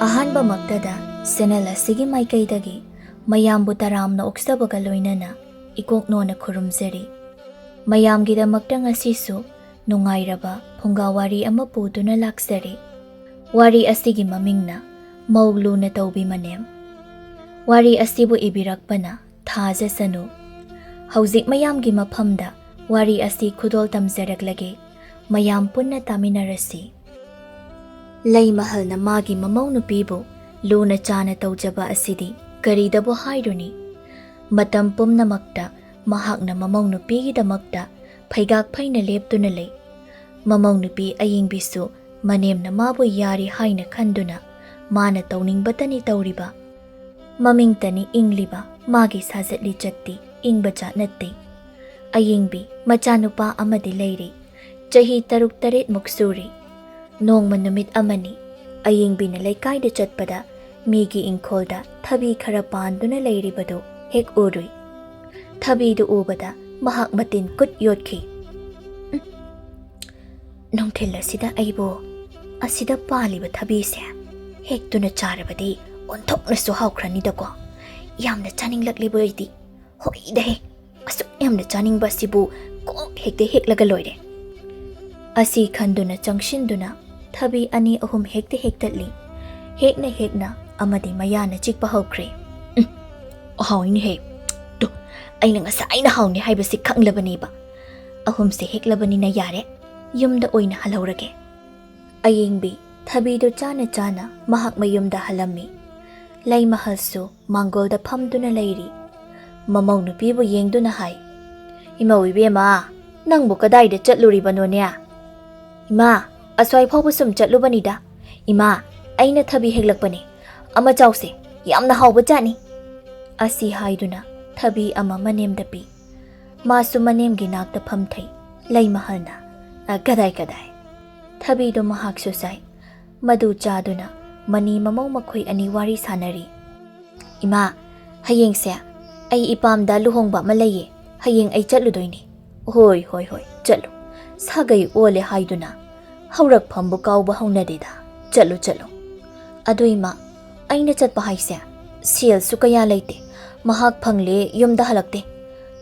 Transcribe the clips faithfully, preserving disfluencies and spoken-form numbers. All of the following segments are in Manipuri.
ꯑꯍꯥꯟꯕꯃꯛꯇꯗ ꯆꯦꯅꯦꯜ ꯑꯁꯤꯒꯤ ꯃꯥꯏꯀꯩꯗꯒꯤ ꯃꯌꯥꯝꯕꯨ ꯇꯔꯥꯝꯅ ꯑꯣꯛꯆꯕꯒ ꯂꯣꯏꯅꯅ ꯏꯀꯣꯛꯅꯣꯅ ꯈꯨꯔꯨꯝꯖꯔꯤ꯫ ꯃꯌꯥꯝꯒꯤꯗꯃꯛꯇ ꯉꯁꯤꯁꯨ ꯅꯨꯡꯉꯥꯏꯔꯕ ꯐꯨꯡꯒꯥ ꯋꯥꯔꯤ ꯑꯃ ꯄꯨꯗꯨꯅ ꯂꯥꯛꯆꯔꯤ꯫ ꯋꯥꯔꯤ ꯑꯁꯤꯒꯤ ꯃꯃꯤꯡꯅ ꯃꯧ ꯂꯨꯅ ꯇꯧꯕꯤ ꯃꯅꯦꯝ꯫ ꯋꯥꯔꯤ ꯑꯁꯤꯕꯨ ꯏꯕꯤꯔꯛꯄꯅ ꯊꯥꯖꯁꯅꯨ꯫ ꯍꯧꯖꯤꯛ ꯃꯌꯥꯝꯒꯤ ꯃꯐꯝꯗ ꯋꯥꯔꯤ ꯑꯁꯤ ꯈꯨꯗꯣꯜ ꯇꯝꯖꯔꯛꯂꯒꯦ꯫ ꯃꯌꯥꯝ ꯄꯨꯟꯅ ꯇꯥꯃꯤꯟꯅꯔꯁꯤ꯫ ꯂꯩꯃꯍꯜꯅ ꯃꯥꯒꯤ ꯃꯃꯧ ꯅꯨꯄꯤꯕꯨ ꯂꯨꯅ ꯆꯥꯅ ꯇꯧꯖꯕ ꯑꯁꯤꯗꯤ ꯀꯔꯤꯗꯕꯨ ꯍꯥꯏꯔꯨꯅꯤ? ꯃꯇꯝ ꯄꯨꯝꯅꯃꯛꯇ ꯃꯍꯥꯛꯅ ꯃꯃꯧ ꯅꯨꯄꯤꯒꯤꯗꯃꯛꯇ ꯐꯩꯒꯥꯛ ꯐꯩꯅ ꯂꯦꯞꯇꯨꯅ ꯂꯩ꯫ ꯃꯃꯧ ꯅꯨꯄꯤ ꯑꯌꯤꯡꯕꯤꯁꯨ ꯃꯅꯦꯝꯅ ꯃꯥꯕꯨ ꯌꯥꯔꯤ ꯍꯥꯏꯅ ꯈꯟꯗꯨꯅ ꯃꯥꯅ ꯇꯧꯅꯤꯡꯕꯇꯅꯤ ꯇꯧꯔꯤꯕ꯫ ꯃꯃꯤꯡꯇꯅꯤ ꯏꯪꯂꯤꯕ ꯃꯥꯒꯤ ꯁꯥꯖꯠ ꯂꯤꯆꯠꯇꯤ ꯏꯪꯕ ꯖꯥꯠ ꯅꯠꯇꯦ꯫ ꯑꯌꯤꯡꯕꯤ ꯃꯆꯥꯅꯨꯄꯥ ꯑꯃꯗꯤ ꯂꯩꯔꯤ꯫ ꯆꯍꯤ ꯇꯔꯨꯛ ꯇꯔꯦꯠꯃꯨꯛ ꯁꯨꯔꯤ꯫ ꯅꯣꯡꯃ ꯅꯨꯃꯤꯠ ꯑꯃꯅꯤ ꯑꯌꯤꯡꯕꯤꯅ ꯂꯩꯀꯥꯏꯗ ꯆꯠꯄꯗ ꯃꯤꯒꯤ ꯏꯪꯈꯣꯜꯗ ꯊꯕꯤ ꯈꯔ ꯄꯥꯟꯗꯨꯅ ꯂꯩꯔꯤꯕꯗꯨ ꯍꯦꯛ ꯎꯔꯨꯏ꯫ ꯊꯕꯤꯗꯨ ꯎꯕꯗ ꯃꯍꯥꯛ ꯃꯇꯤꯟ ꯀꯨꯠ ꯌꯣꯠꯈꯤ꯫ "ꯎꯝ, ꯅꯨꯡꯊꯤꯜ ꯑꯁꯤꯗ ꯑꯩꯕꯨ ꯑꯁꯤꯗ ꯄꯥꯜꯂꯤꯕ ꯊꯕꯤꯁꯦ ꯍꯦꯛꯇꯨꯅ ꯆꯥꯔꯕꯗꯤ ꯑꯣꯟꯊꯣꯛꯅꯁꯨ ꯍꯥꯎꯈ꯭ꯔꯅꯤꯗꯀꯣ꯫ ꯌꯥꯝꯅ ꯆꯥꯅꯤꯡꯂꯛꯂꯤꯕ ꯑꯩꯗꯤ꯫ ꯍꯣꯏꯗꯍꯦ, ꯑꯁꯨꯛ ꯌꯥꯝꯅ ꯆꯥꯅꯤꯡꯕ ꯑꯁꯤꯕꯨ ꯀꯣꯛ ꯍꯦꯛꯇ ꯍꯦꯛꯂꯒ ꯂꯣꯏꯔꯦ"꯫ ꯑꯁꯤ ꯈꯟꯗꯨꯅ ꯆꯪꯁꯤꯟꯗꯨꯅ ꯊꯕꯤ ꯑꯅꯤ ꯑꯍꯨꯝ ꯍꯦꯛꯇ ꯍꯦꯛꯇꯠꯂꯤ꯫ ꯍꯦꯛꯅ ꯍꯦꯛꯅ ꯑꯃꯗꯤ ꯃꯌꯥꯅ ꯆꯤꯛꯄ ꯍꯧꯈ꯭ꯔꯦ꯫ "ꯎꯝ, ꯍꯥꯎꯏꯅꯦꯍꯦ꯫ ꯇꯨ, ꯑꯩꯅ ꯉꯁꯥꯏꯅ ꯍꯥꯎꯅꯤ ꯍꯥꯏꯕꯁꯤ ꯈꯪꯂꯕꯅꯦꯕ꯫ ꯑꯍꯨꯝꯁꯦ ꯍꯦꯛꯂꯕꯅꯤꯅ ꯌꯥꯔꯦ, ꯌꯨꯝꯗ ꯑꯣꯏꯅ ꯍꯜꯍꯧꯔꯒꯦ"꯫ ꯑꯌꯤꯡꯕꯤ ꯊꯕꯤꯗꯨ ꯆꯥꯅ ꯆꯥꯅ ꯃꯍꯥꯛ ꯃꯌꯨꯝꯗ ꯍꯜꯂꯝꯃꯤ꯫ ꯂꯩꯃꯍꯜꯁꯨ ꯃꯥꯡꯒꯣꯜꯗ ꯐꯝꯗꯨꯅ ꯂꯩꯔꯤ꯫ ꯃꯃꯧ ꯅꯨꯄꯤꯕꯨ ꯌꯦꯡꯗꯨꯅ ꯍꯥꯏ, "ꯏꯃꯧ ꯏꯕꯦꯝꯃ, ꯅꯪꯕꯨ ꯀꯗꯥꯏꯗ ꯆꯠꯂꯨꯔꯤꯕꯅꯣꯅꯦ?" "ꯏꯃꯥ, ꯑꯁ꯭ꯋꯥꯏ ꯐꯥꯎꯕ ꯁꯨꯝ ꯆꯠꯂꯨꯕꯅꯤꯗ꯫ ꯏꯃꯥ, ꯑꯩꯅ ꯊꯕꯤ ꯍꯦꯛꯂꯛꯄꯅꯦ꯫ ꯑꯃ ꯆꯥꯎꯁꯦ, ꯌꯥꯝꯅ ꯍꯥꯎꯕ ꯆꯥꯠꯅꯤ"꯫ ꯑꯁꯤ ꯍꯥꯏꯗꯨꯅ ꯊꯕꯤ ꯑꯃ ꯃꯅꯦꯝꯗ ꯄꯤ꯫ ꯃꯥꯁꯨ ꯃꯅꯦꯝꯒꯤ ꯅꯥꯛꯇ ꯐꯝꯊꯩ꯫ ꯂꯩꯃꯍꯜꯅ, "ꯑ, ꯀꯗꯥꯏ, ꯀꯗꯥꯏ?" ꯊꯕꯤꯗꯨ ꯃꯍꯥꯛꯁꯨ ꯆꯥꯏ꯫ ꯃꯗꯨ ꯆꯥꯗꯨꯅ ꯃꯅꯤ ꯃꯃꯧ ꯃꯈꯣꯏ ꯑꯅꯤ ꯋꯥꯔꯤ ꯁꯥꯟꯅꯔꯤ꯫ "ꯏꯃꯥ, ꯍꯌꯦꯡꯁꯦ ꯑꯩ ꯏꯄꯥꯝꯗ ꯂꯨꯍꯣꯡꯕ ꯑꯃ ꯂꯩꯌꯦ꯫ ꯍꯌꯦꯡ ꯑꯩ ꯆꯠꯂꯨꯗꯣꯏꯅꯤ"꯫ "ꯍꯣꯏ, ꯍꯣꯏ, ꯍꯣꯏ, ꯆꯠꯂꯨ꯫ ꯁꯥꯒꯩ ꯑꯣꯜꯂꯦ ꯍꯥꯏꯗꯨꯅ ꯍꯧꯔꯛꯐꯝꯕꯨ ꯀꯥꯎꯕ ꯍꯧꯅꯗꯦꯗ꯫ ꯆꯠꯂꯨ, ꯆꯠꯂꯨ"꯫ ꯑꯗꯨ ꯏꯃꯥ, ꯑꯩꯅ ꯆꯠꯄ ꯍꯥꯏꯁꯦ ꯁꯦꯜꯁꯨ ꯀꯌꯥ ꯂꯩꯇꯦ꯫ ꯃꯍꯥꯛ ꯐꯪꯂꯦ ꯌꯨꯝꯗ ꯍꯜꯂꯛꯇꯦ꯫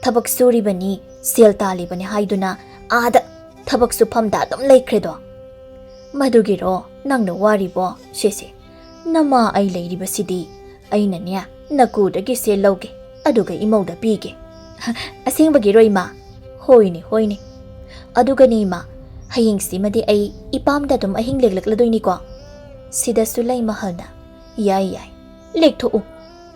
ꯊꯕꯛ ꯁꯨꯔꯤꯕꯅꯤ, ꯁꯦꯜ ꯇꯥꯜꯂꯤꯕꯅꯤ ꯍꯥꯏꯗꯨꯅ ꯑꯥꯗ ꯊꯕꯛ ꯁꯨꯐꯝꯗ ꯑꯗꯨꯝ ꯂꯩꯈ꯭ꯔꯦꯗꯣ꯫ ꯃꯗꯨꯒꯤꯔꯣ ꯅꯪꯅ ꯋꯥꯔꯤꯕꯣ? ꯁꯦꯁꯦ, ꯅꯃꯥ ꯑꯩ ꯂꯩꯔꯤꯕꯁꯤꯗꯤ꯫ ꯑꯩꯅꯅꯦ, ꯅꯀꯨꯗꯒꯤ ꯁꯦꯜ ꯂꯧꯒꯦ, ꯑꯗꯨꯒ ꯏꯃꯧꯗ ꯄꯤꯒꯦ꯫ ꯑꯁꯦꯡꯕꯒꯤꯔꯣ ꯏꯃꯥ? ꯍꯣꯏꯅꯦ, ꯍꯣꯏꯅꯦ꯫ ꯑꯗꯨꯒꯅꯦ ꯏꯃꯥ, ꯍꯌꯦꯡꯁꯤꯃꯗꯤ ꯑꯩ ꯏꯄꯥꯝꯗ ꯑꯗꯨꯝ ꯑꯍꯤꯡ ꯂꯦꯛꯂꯛꯂꯗꯣꯏꯅꯤꯀꯣ꯫ ꯁꯤꯗꯁꯨ ꯂꯩꯃꯍꯜꯅ, ꯌꯥꯏ, ꯌꯥꯏ, ꯂꯦꯛꯊꯣꯛꯎ꯫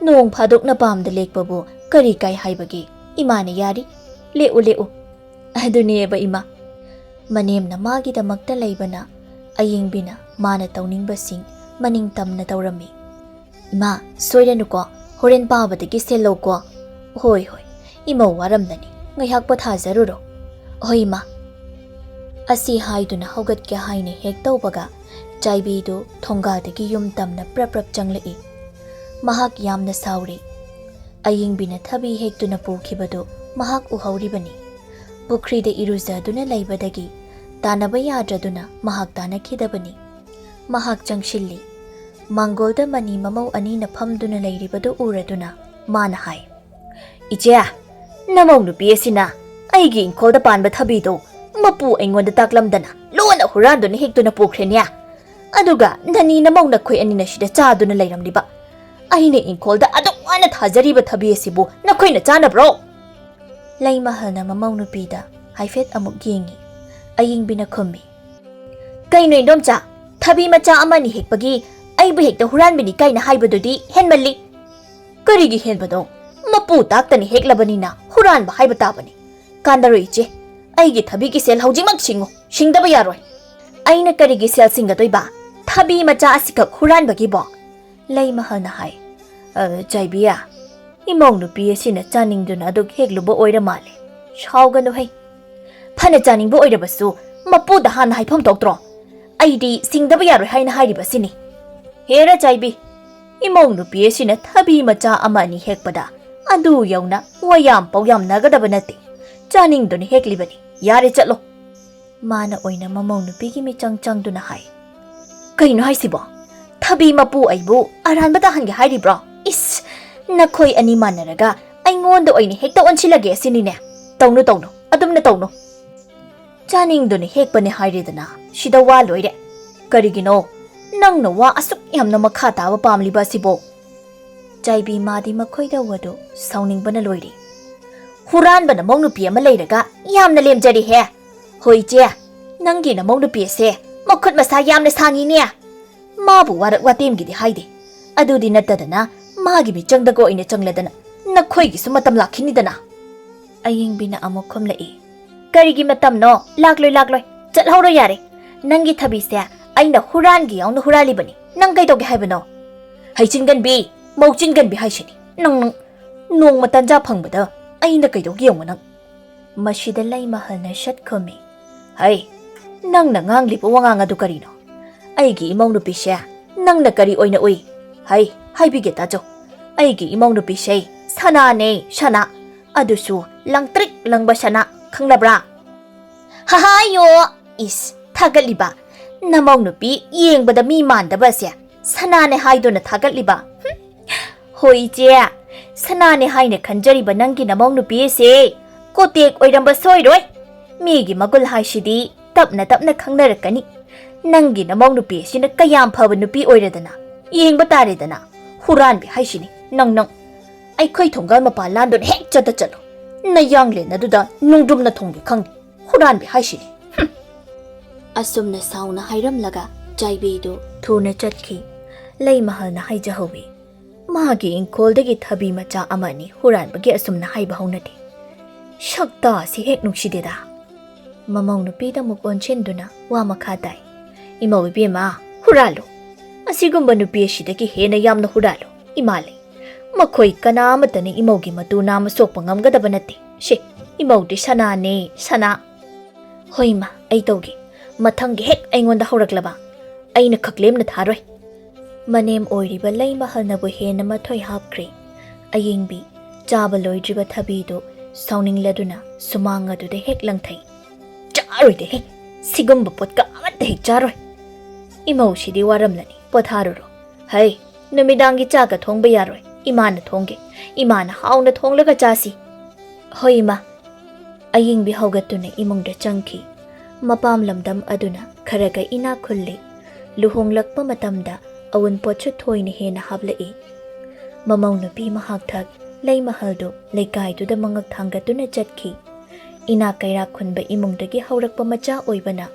ꯅꯣꯡ ꯐꯥꯗꯣꯛ ꯅꯄꯥꯝꯗ ꯂꯦꯛꯄꯕꯨ ꯀꯔꯤ ꯀꯥꯏ ꯍꯥꯏꯕꯒꯦ? ꯏꯃꯥꯅ ꯌꯥꯔꯤ꯫ ꯂꯦꯛꯎ, ꯂꯦꯛꯎ꯫ ꯑꯗꯨꯅꯦꯕ ꯏꯃꯥ, ꯃꯅꯦꯝꯅ ꯃꯥꯒꯤꯗꯃꯛꯇ ꯂꯩꯕꯅ ꯑꯌꯤꯡꯕꯤꯅ ꯃꯥꯅ ꯇꯧꯅꯤꯡꯕꯁꯤꯡ ꯃꯅꯤꯡ ꯇꯝꯅ ꯇꯧꯔꯝꯃꯤ꯫ ꯏꯃꯥ, ꯁꯣꯏꯔꯅꯨꯀꯣ, ꯍꯣꯔꯦꯟ ꯄꯥꯕꯗꯒꯤ ꯁꯦꯜ ꯂꯧꯀꯣ꯫ ꯍꯣꯏ, ꯍꯣꯏ, ꯏꯃꯧ ꯋꯥꯔꯝꯂꯅꯤ, ꯉꯥꯏꯍꯥꯛ ꯄꯣꯊꯥꯖꯔꯨꯔꯣ꯫ ꯍꯣꯏ ꯏꯃꯥ꯫ ꯑꯁꯤ ꯍꯥꯏꯗꯨꯅ ꯍꯧꯒꯠꯀꯦ ꯍꯥꯏꯅ ꯍꯦꯛ ꯇꯧꯕꯒ ꯆꯥꯏꯕꯤꯗꯨ ꯊꯣꯡꯒꯥꯗꯒꯤ ꯌꯨꯝ ꯇꯝꯅ ꯄ꯭ꯔꯞ ꯄ꯭ꯔꯞ ꯆꯪꯂꯛꯏ꯫ ꯃꯍꯥꯛ ꯌꯥꯝꯅ ꯁꯥꯎꯔꯤ꯫ ꯑꯌꯤꯡꯕꯤꯅ ꯊꯕꯤ ꯍꯦꯛꯇꯨꯅ ꯄꯨꯈꯤꯕꯗꯨ ꯃꯍꯥꯛ ꯎꯍꯧꯔꯤꯕꯅꯤ꯫ ꯄꯨꯈ꯭ꯔꯤꯗ ꯏꯔꯨꯖꯗꯨꯅ ꯂꯩꯕꯗꯒꯤ ꯇꯥꯟꯅꯕ ꯌꯥꯗ꯭ꯔꯗꯨꯅ ꯃꯍꯥꯛ ꯇꯥꯟꯅꯈꯤꯗꯕꯅꯤ꯫ ꯃꯍꯥꯛ ꯆꯪꯁꯤꯜꯂꯤ꯫ ꯃꯥꯡꯒꯣꯜꯗ ꯃꯅꯤ ꯃꯃꯧ ꯑꯅꯤꯅ ꯐꯝꯗꯨꯅ ꯂꯩꯔꯤꯕꯗꯨ ꯎꯔꯗꯨꯅ ꯃꯥꯅ ꯍꯥꯏ, "ꯏꯆꯦ, ꯅꯃꯧ ꯅꯨꯄꯤ ꯑꯁꯤꯅ ꯑꯩꯒꯤ ꯏꯪꯈꯣꯜꯗ ꯄꯥꯟꯕ ꯊꯕꯤꯗꯣ ꯃꯄꯨ ꯑꯩꯉꯣꯟꯗ ꯇꯥꯛꯂꯝꯗꯅ ꯂꯣꯟꯅ ꯍꯨꯔꯥꯟꯗꯨꯅ ꯍꯦꯛꯇꯨꯅ ꯄꯨꯈ꯭ꯔꯦꯅꯦ꯫ ꯑꯗꯨꯒ ꯅꯅꯤ ꯅꯃꯧ ꯅꯈꯣꯏ ꯑꯅꯤꯅ ꯁꯤꯗ ꯆꯥꯗꯨꯅ ꯂꯩꯔꯝꯂꯤꯕ꯫ ꯑꯩꯅ ꯏꯪꯈꯣꯜꯗ ꯑꯗꯨꯛ ꯋꯥꯅ ꯊꯥꯖꯔꯤꯕ ꯊꯕꯤ ꯑꯁꯤꯕꯨ ꯅꯈꯣꯏꯅ ꯆꯥꯅꯕ꯭ꯔꯣ?" ꯂꯩꯃꯍꯜꯅ ꯃꯃꯧ ꯅꯨꯄꯤꯗ ꯍꯥꯏꯐꯦꯠ ꯑꯃꯨꯛ ꯌꯦꯡꯉꯤ꯫ ꯑꯌꯤꯡꯕꯤꯅ ꯈꯨꯝꯃꯤ, "ꯀꯩꯅꯣ ꯏꯟꯗꯣꯝꯆꯥ, ꯊꯕꯤ ꯃꯆꯥ ꯑꯃꯅꯤ ꯍꯦꯛꯄꯒꯤ ꯑꯩꯕꯨ ꯍꯦꯛꯇ ꯍꯨꯔꯥꯟꯕꯅꯤ ꯀꯥꯏꯅ ꯍꯥꯏꯕꯗꯨꯗꯤ ꯍꯦꯟꯃꯜꯂꯤ"꯫ "ꯀꯔꯤꯒꯤ ꯍꯦꯟꯕꯅꯣ? ꯃꯄꯨ ꯇꯥꯛꯇꯅ ꯍꯦꯛꯂꯕꯅꯤꯅ ꯍꯨꯔꯥꯟꯕ ꯍꯥꯏꯕ ꯇꯥꯕꯅꯤ꯫ ꯀꯥꯟꯅꯔꯣꯏ ꯏꯆꯦ, ꯑꯩꯒꯤ ꯊꯕꯤꯒꯤ ꯁꯦꯜ ꯍꯧꯖꯤꯛꯃꯛ ꯁꯤꯡꯉꯨ, ꯁꯤꯡꯗꯕ ꯌꯥꯔꯣꯏ"꯫ "ꯑꯩꯅ ꯀꯔꯤꯒꯤ ꯁꯦꯜ ꯁꯤꯡꯒꯗꯣꯏꯕ? ꯊꯕꯤ ꯃꯆꯥ ꯑꯁꯤꯈꯛ ꯍꯨꯔꯥꯟꯕꯒꯤꯕꯣ?" ꯂꯩꯃꯍꯜꯅ ꯍꯥꯏ꯫ "ꯑ, ꯆꯥꯏꯕꯤ, ꯏꯃꯧ ꯅꯨꯄꯤ ꯑꯁꯤꯅ ꯆꯥꯅꯤꯡꯗꯨꯅ ꯑꯗꯨꯛ ꯍꯦꯛꯂꯨꯕ ꯑꯣꯏꯔ ꯃꯥꯜꯂꯦ꯫ ꯁꯥꯎꯒꯅꯨ ꯍꯩ꯫ ꯐꯅ ꯆꯥꯅꯤꯡꯕ ꯑꯣꯏꯔꯕꯁꯨ ꯃꯄꯨꯗ ꯍꯥꯟꯅ ꯍꯥꯏꯐꯝ ꯊꯣꯛꯇ꯭ꯔꯣ? ꯑꯩꯗꯤ ꯁꯤꯡꯗꯕ ꯌꯥꯔꯣꯏ ꯍꯥꯏꯅ ꯍꯥꯏꯔꯤꯕꯁꯤꯅꯤ꯫ ꯍꯦꯔꯥ ꯆꯥꯏꯕꯤ, ꯏꯃꯧ ꯅꯨꯄꯤ ꯑꯁꯤꯅ ꯊꯕꯤ ꯃꯆꯥ ꯑꯃ ꯑꯅꯤ ꯍꯦꯛꯄꯗ ꯑꯗꯨ ꯌꯧꯅ ꯋꯥ ꯌꯥꯝ ꯄꯥꯎ ꯌꯥꯝꯅꯒꯗꯕ ꯅꯠꯇꯦ꯫ ꯆꯥꯅꯤꯡꯗꯨꯅ ꯍꯦꯛꯂꯤꯕꯅꯤ꯫ ꯌꯥꯔꯦ, ꯆꯠꯂꯣ"꯫ ꯃꯥꯅ ꯑꯣꯏꯅ ꯃꯃꯧ ꯅꯨꯄꯤꯒꯤ ꯃꯤꯆꯪ ꯆꯪꯗꯨꯅ ꯍꯥꯏ, "ꯀꯩꯅꯣ ꯍꯥꯏꯁꯤꯕꯣ? ꯊꯕꯤ ꯃꯄꯨ ꯑꯩꯕꯨ ꯑꯔꯥꯟꯕ ꯇꯥꯍꯟꯒꯦ ꯍꯥꯏꯔꯤꯕ꯭ꯔꯣ? ꯏꯁ, ꯅꯈꯣꯏ ꯑꯅꯤ ꯃꯥꯟꯅꯔꯒ ꯑꯩꯉꯣꯟꯗ ꯑꯣꯏꯅ ꯍꯦꯛꯇ ꯑꯣꯟꯁꯤꯜꯂꯒꯦ ꯑꯁꯤꯅꯤꯅꯦ꯫ ꯇꯧꯅꯨ, ꯇꯧꯅꯨ, ꯑꯗꯨꯝꯅ ꯇꯧꯅꯨ꯫ ꯆꯥꯅꯤꯡꯗꯨꯅ ꯍꯦꯛꯄꯅꯦ ꯍꯥꯏꯔꯦꯗꯅ, ꯁꯤꯗ ꯋꯥ ꯂꯣꯏꯔꯦ꯫ ꯀꯔꯤꯒꯤꯅꯣ ꯅꯪꯅ ꯋꯥ ꯑꯁꯨꯛ ꯌꯥꯝꯅ ꯃꯈꯥ ꯇꯥꯕ ꯄꯥꯝꯂꯤꯕ ꯑꯁꯤꯕꯣ? ꯆꯥꯏꯕꯤ ꯃꯥꯗꯤ ꯃꯈꯣꯏꯗ ꯋꯥꯗꯨ ꯁꯥꯎꯅꯤꯡꯕꯅ ꯂꯣꯏꯔꯦ꯫ ꯍꯨꯔꯥꯟꯕ ꯅꯃꯧ ꯅꯨꯄꯤ ꯑꯃ ꯂꯩꯔꯒ ꯌꯥꯝꯅ ꯂꯦꯝꯖꯔꯦꯍꯦ꯫ ꯍꯣꯏ ꯏꯆꯦ, ꯅꯪꯒꯤ ꯅꯃꯧ ꯅꯨꯄꯤ ꯑꯁꯦ ꯃꯈꯨꯠ ꯃꯁꯥ ꯌꯥꯝꯅ ꯁꯥꯡꯉꯤꯅꯦ꯫ ꯃꯥꯕꯨ ꯋꯥꯔꯛ ꯋꯥꯇꯦꯝꯒꯤꯗꯤ ꯍꯥꯏꯗꯦ꯫ ꯑꯗꯨꯗꯤ ꯅꯠꯇꯗꯅ ꯃꯥꯒꯤ ꯃꯤꯆꯪꯗꯒ ꯑꯣꯏꯅ ꯆꯪꯂꯗꯅ ꯅꯈꯣꯏꯒꯤꯁꯨ ꯃꯇꯝ ꯂꯥꯛꯈꯤꯅꯤꯗꯅ꯫ ꯑꯌꯤꯡꯕꯤꯅ ꯑꯃꯨꯛ ꯈꯨꯝꯂꯛꯏ꯫ ꯀꯔꯤꯒꯤ ꯃꯇꯝꯅꯣ? ꯂꯥꯛꯂꯣꯏ, ꯂꯥꯛꯂꯣꯏ꯫ ꯆꯠꯍꯧꯔꯣ ꯌꯥꯔꯦ꯫ ꯅꯪꯒꯤ ꯊꯕꯤꯁꯦ ꯑꯩꯅ ꯍꯨꯔꯥꯟꯒꯦ ꯌꯥꯎꯅ ꯍꯨꯔꯥꯜꯂꯤꯕꯅꯤ꯫ ꯅꯪ ꯀꯩꯗꯧꯒꯦ ꯍꯥꯏꯕꯅꯣ? ꯍꯩꯆꯤꯟꯒꯟꯕꯤ, ꯃꯧꯆꯤꯟꯒꯟꯕꯤ ꯍꯥꯏꯁꯤꯅꯤ꯫ ꯅꯪ, ꯅꯪ ꯅꯣꯡꯃ ꯇꯟꯖꯥ ꯐꯪꯕꯗ ꯑꯩꯅ ꯀꯩꯗꯧꯒꯦ ꯌꯦꯡꯉꯨ ꯅꯪ꯫ ꯃꯁꯤꯗ ꯂꯩꯃꯍꯜꯅ ꯁꯠ ꯈꯨꯝꯃꯤ꯫ ꯍꯩ, ꯅꯪꯅ ꯉꯥꯡꯂꯤꯕ ꯋꯥꯉꯥꯡ ꯑꯗꯨ ꯀꯔꯤꯅꯣ? ꯑꯩꯒꯤ ꯏꯃꯧ ꯅꯨꯄꯤꯁꯦ ꯅꯪꯅ ꯀꯔꯤ ꯑꯣꯏꯅ ꯎꯏ? ꯍꯩ, ꯍꯥꯏꯕꯤꯒꯦ ꯇꯥꯖꯧ꯫ ꯑꯩꯒꯤ ꯏꯃꯧ ꯅꯨꯄꯤꯁꯦ ꯁꯅꯥꯅꯦ, ꯁꯅꯥ꯫ ꯑꯗꯨꯁꯨ ꯂꯪꯇ꯭ꯔꯤꯛ ꯂꯪꯕ ꯁꯅꯥ, ꯈꯪꯂꯕ꯭ꯔꯥ? ꯍꯍꯥꯌꯣ! ꯏꯁ, ꯊꯥꯒꯠꯂꯤꯕ? ꯅꯃꯧ ꯅꯨꯄꯤ ꯌꯦꯡꯕꯗ ꯃꯤ ꯃꯥꯟꯗꯕ ꯑꯁꯦ ꯁꯅꯥꯅꯦ ꯍꯥꯏꯗꯨꯅ ꯊꯥꯒꯠꯂꯤꯕ? ꯍꯨꯝ! ꯍꯣꯏ ꯏꯆꯦ, ꯁꯅꯥꯅꯦ ꯍꯥꯏꯅ ꯈꯟꯖꯔꯤꯕ ꯅꯪꯒꯤ ꯅꯃꯧ ꯅꯨꯄꯤ ꯑꯁꯦ ꯀꯣꯇꯦꯛ ꯑꯣꯏꯔꯝꯕ ꯁꯣꯏꯔꯣꯏ꯫ ꯃꯤꯒꯤ ꯃꯒꯨꯟ ꯍꯥꯏꯁꯤꯗꯤ ꯇꯞꯅ ꯇꯞꯅ ꯈꯪꯅꯔꯛꯀꯅꯤ꯫ ꯅꯪꯒꯤ ꯅꯃꯧ ꯅꯨꯄꯤ ꯑꯁꯤꯅ ꯀꯌꯥꯝ ꯐꯕ ꯅꯨꯄꯤ ꯑꯣꯏꯔꯗꯅ? ꯌꯦꯡꯕ ꯇꯥꯔꯦꯗꯅ꯫ ꯍꯨꯔꯥꯟꯕꯤ ꯍꯥꯏꯁꯤꯅꯤ ꯅꯪ, ꯅꯪ꯫ ꯑꯩꯈꯣꯏ ꯊꯣꯡꯒꯥꯜ ꯃꯄꯥꯟ ꯂꯥꯟꯗꯨꯅ ꯍꯦꯛ ꯆꯠꯇ ꯆꯠꯂꯣ꯫ ꯅꯌꯥꯡꯂꯦꯟ ꯑꯗꯨꯗ ꯅꯨꯡꯗ꯭ꯔꯨꯝꯅ ꯊꯣꯡꯒꯦ ꯈꯪꯗꯦ꯫ ꯍꯨꯔꯥꯟꯕꯤ ꯍꯥꯏꯁꯤꯅꯤ꯫ ꯍꯨꯝ꯫ ꯑꯁꯨꯝꯅ ꯁꯥꯎꯅ ꯍꯥꯏꯔꯝꯂꯒ ꯆꯥꯏꯕꯤꯗꯨ ꯊꯨꯅ ꯆꯠꯈꯤ꯫ ꯂꯩꯃꯍꯜꯅ ꯍꯥꯏꯖꯍꯧꯋꯤ, ꯃꯥꯒꯤ ꯏꯪꯈꯣꯜꯗꯒꯤ ꯊꯕꯤ ꯃꯆꯥ ꯑꯃ ꯑꯅꯤ ꯍꯨꯔꯥꯟꯕꯒꯤ ꯑꯁꯨꯝꯅ ꯍꯥꯏꯕ ꯍꯧꯅꯗꯦ꯫ ꯁꯛꯇꯥ ꯑꯁꯤ ꯍꯦꯛ ꯅꯨꯡꯁꯤꯗꯦꯗ꯫ ꯃꯃꯧ ꯅꯨꯄꯤꯗ ꯑꯃꯨꯛ ꯑꯣꯟꯁꯤꯟꯗꯨꯅ ꯋꯥ ꯃꯈꯥ ꯇꯥꯏ꯫ ꯏꯃꯧ ꯏꯕꯦꯝꯃ, ꯍꯨꯔꯥꯜꯂꯨ꯫ ꯑꯁꯤꯒꯨꯝꯕ ꯅꯨꯄꯤ ꯑꯁꯤꯗꯒꯤ ꯍꯦꯟꯅ ꯌꯥꯝꯅ ꯍꯨꯔꯥꯜꯂꯨ꯫ ꯏꯃꯥ ꯂꯩ꯫ ꯃꯈꯣꯏ ꯀꯅꯥ ꯑꯃꯠꯇꯅ ꯏꯃꯧꯒꯤ ꯃꯇꯨ ꯅꯥꯝꯃ ꯁꯣꯛꯄ ꯉꯝꯒꯗꯕ ꯅꯠꯇꯦ꯫ ꯁꯦ, ꯏꯃꯧꯗꯤ ꯁꯅꯥꯅꯦ, ꯁꯅꯥ꯫ ꯍꯣꯏ ꯏꯃꯥ, ꯑꯩ ꯇꯧꯒꯦ꯫ ꯃꯊꯪꯒꯤ ꯍꯦꯛ ꯑꯩꯉꯣꯟꯗ ꯍꯧꯔꯛꯂꯕ, ꯑꯩꯅ ꯈꯛꯂꯦꯝꯅ ꯊꯥꯔꯣꯏ꯫ ꯃꯅꯦꯝ ꯑꯣꯏꯔꯤꯕ ꯂꯩꯃꯍꯜꯅꯕꯨ ꯍꯦꯟꯅ ꯃꯊꯣꯏ ꯍꯥꯞꯈ꯭ꯔꯦ꯫ ꯑꯌꯤꯡꯕꯤ ꯆꯥꯕ ꯂꯣꯏꯗ꯭ꯔꯤꯕ ꯊꯕꯤꯗꯨ ꯁꯥꯎꯅꯤꯡꯂꯗꯨꯅ ꯁꯨꯃꯥꯡ ꯑꯗꯨꯗ ꯍꯦꯛ ꯂꯪꯊꯩ꯫ ꯆꯥꯔꯣꯏꯗꯦꯍꯦ, ꯁꯤꯒꯨꯝꯕ ꯄꯣꯠꯀ ꯑꯃꯠꯇ ꯍꯦꯛ ꯆꯥꯔꯣꯏ꯫ ꯏꯃꯧꯁꯤꯗꯤ ꯋꯥꯔꯝꯂꯅꯤ꯫ "ꯄꯣꯊꯥꯔꯨꯔꯣ꯫ ꯍꯩ, ꯅꯨꯃꯤꯗꯥꯡꯒꯤ ꯆꯥꯛꯀ ꯊꯣꯡꯕ ꯌꯥꯔꯣꯏ꯫ ꯏꯃꯥꯅ ꯊꯣꯡꯒꯦ꯫ ꯏꯃꯥꯅ ꯍꯥꯎꯅ ꯊꯣꯡꯂꯒ ꯆꯥꯁꯤ꯫" "ꯍꯣꯏ, ꯏꯃꯥ꯫" ꯑꯌꯤꯡꯕꯤ ꯍꯧꯒꯠꯇꯨꯅ ꯏꯃꯨꯡꯗ ꯆꯪꯈꯤ꯫ ꯃꯄꯥꯝ ꯂꯝꯗꯝ ꯑꯗꯨꯅ ꯈꯔꯒ ꯏꯅꯥꯛ ꯈꯨꯜꯂꯤ꯫ ꯂꯨꯍꯣꯡꯂꯛꯄ ꯃꯇꯝꯗ ꯑꯋꯨꯟꯄꯣꯠꯁꯨ ꯊꯣꯏꯅ ꯍꯦꯟꯅ ꯍꯥꯞꯂꯛꯏ꯫ ꯃꯃꯧ ꯅꯨꯄꯤ ꯃꯍꯥꯛ ꯊꯛ ꯂꯩꯃꯍꯜꯗꯨ ꯂꯩꯀꯥꯏꯗꯨꯗ ꯃꯉꯛ ꯊꯥꯡꯒꯠꯇꯨꯅ ꯆꯠꯈꯤ꯫ ꯏꯅꯥꯛ ꯀꯩꯔꯥꯛ ꯈꯨꯟꯕ ꯏꯃꯨꯡꯗꯒꯤ ꯍꯧꯔꯛꯄ ꯃꯆꯥ ꯑꯣꯏꯕꯅ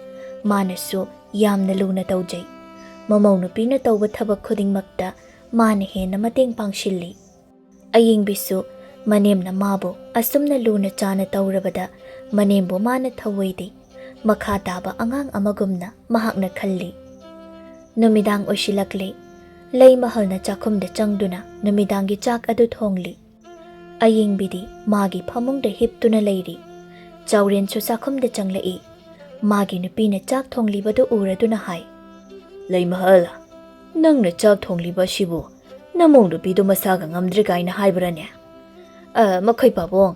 ꯃꯥꯅꯁꯨ ꯌꯥꯝꯅ ꯂꯨꯅ ꯇꯧꯖꯩ꯫ ꯃꯃꯧ ꯅꯨꯄꯤꯅ ꯇꯧꯕ ꯊꯕꯛ ꯈꯨꯗꯤꯡꯃꯛꯇ ꯃꯥꯅ ꯍꯦꯟꯅ ꯃꯇꯦꯡ ꯄꯥꯡꯁꯤꯜꯂꯤ꯫ ꯑꯌꯤꯡꯕꯤꯁꯨ ꯃꯅꯦꯝꯅ ꯃꯥꯕꯨ ꯑꯁꯨꯝꯅ ꯂꯨꯅ ꯆꯥꯅ ꯇꯧꯔꯕꯗ ꯃꯅꯦꯝꯕꯨ ꯃꯥꯅ ꯊꯧꯑꯣꯏꯗꯦ꯫ ꯃꯈꯥ ꯇꯥꯕ ꯑꯉꯥꯡ ꯑꯃꯒꯨꯝꯅ ꯃꯍꯥꯛꯅ ꯈꯜꯂꯤ꯫ ꯅꯨꯃꯤꯗꯥꯡ ꯑꯣꯏꯁꯤꯜꯂꯛꯂꯦ꯫ ꯂꯩꯃꯍꯜꯅ ꯆꯥꯛꯈꯨꯝꯗ ꯆꯪꯗꯨꯅ ꯅꯨꯃꯤꯗꯥꯡꯒꯤ ꯆꯥꯛ ꯑꯗꯨ ꯊꯣꯡꯂꯤ꯫ ꯑꯌꯤꯡꯕꯤꯗꯤ ꯃꯥꯒꯤ ꯐꯃꯨꯡꯗ ꯍꯤꯞꯇꯨꯅ ꯂꯩꯔꯤ꯫ ꯆꯥꯎꯔꯦꯟꯁꯨ ꯆꯥꯛꯈꯨꯝꯗ ꯆꯪꯂꯛꯏ꯫ ꯃꯥꯒꯤ ꯅꯨꯄꯤꯅ ꯆꯥꯛ ꯊꯣꯡꯂꯤꯕꯗꯨ ꯎꯔꯗꯨꯅ ꯍꯥꯏ, "ꯂꯩꯃꯍꯜ, ꯅꯪꯅ ꯆꯥꯛ ꯊꯣꯡꯂꯤꯕ ꯑꯁꯤꯕꯨ ꯅꯃꯧ ꯅꯨꯄꯤꯗꯨ ꯃꯁꯥꯒ ꯉꯝꯗ꯭ꯔꯦ ꯀꯥꯏꯅ ꯍꯥꯏꯕ꯭ꯔꯥꯅꯦ?" "ꯑ, ꯃꯈꯣꯏ ꯄꯥꯕꯨꯡ,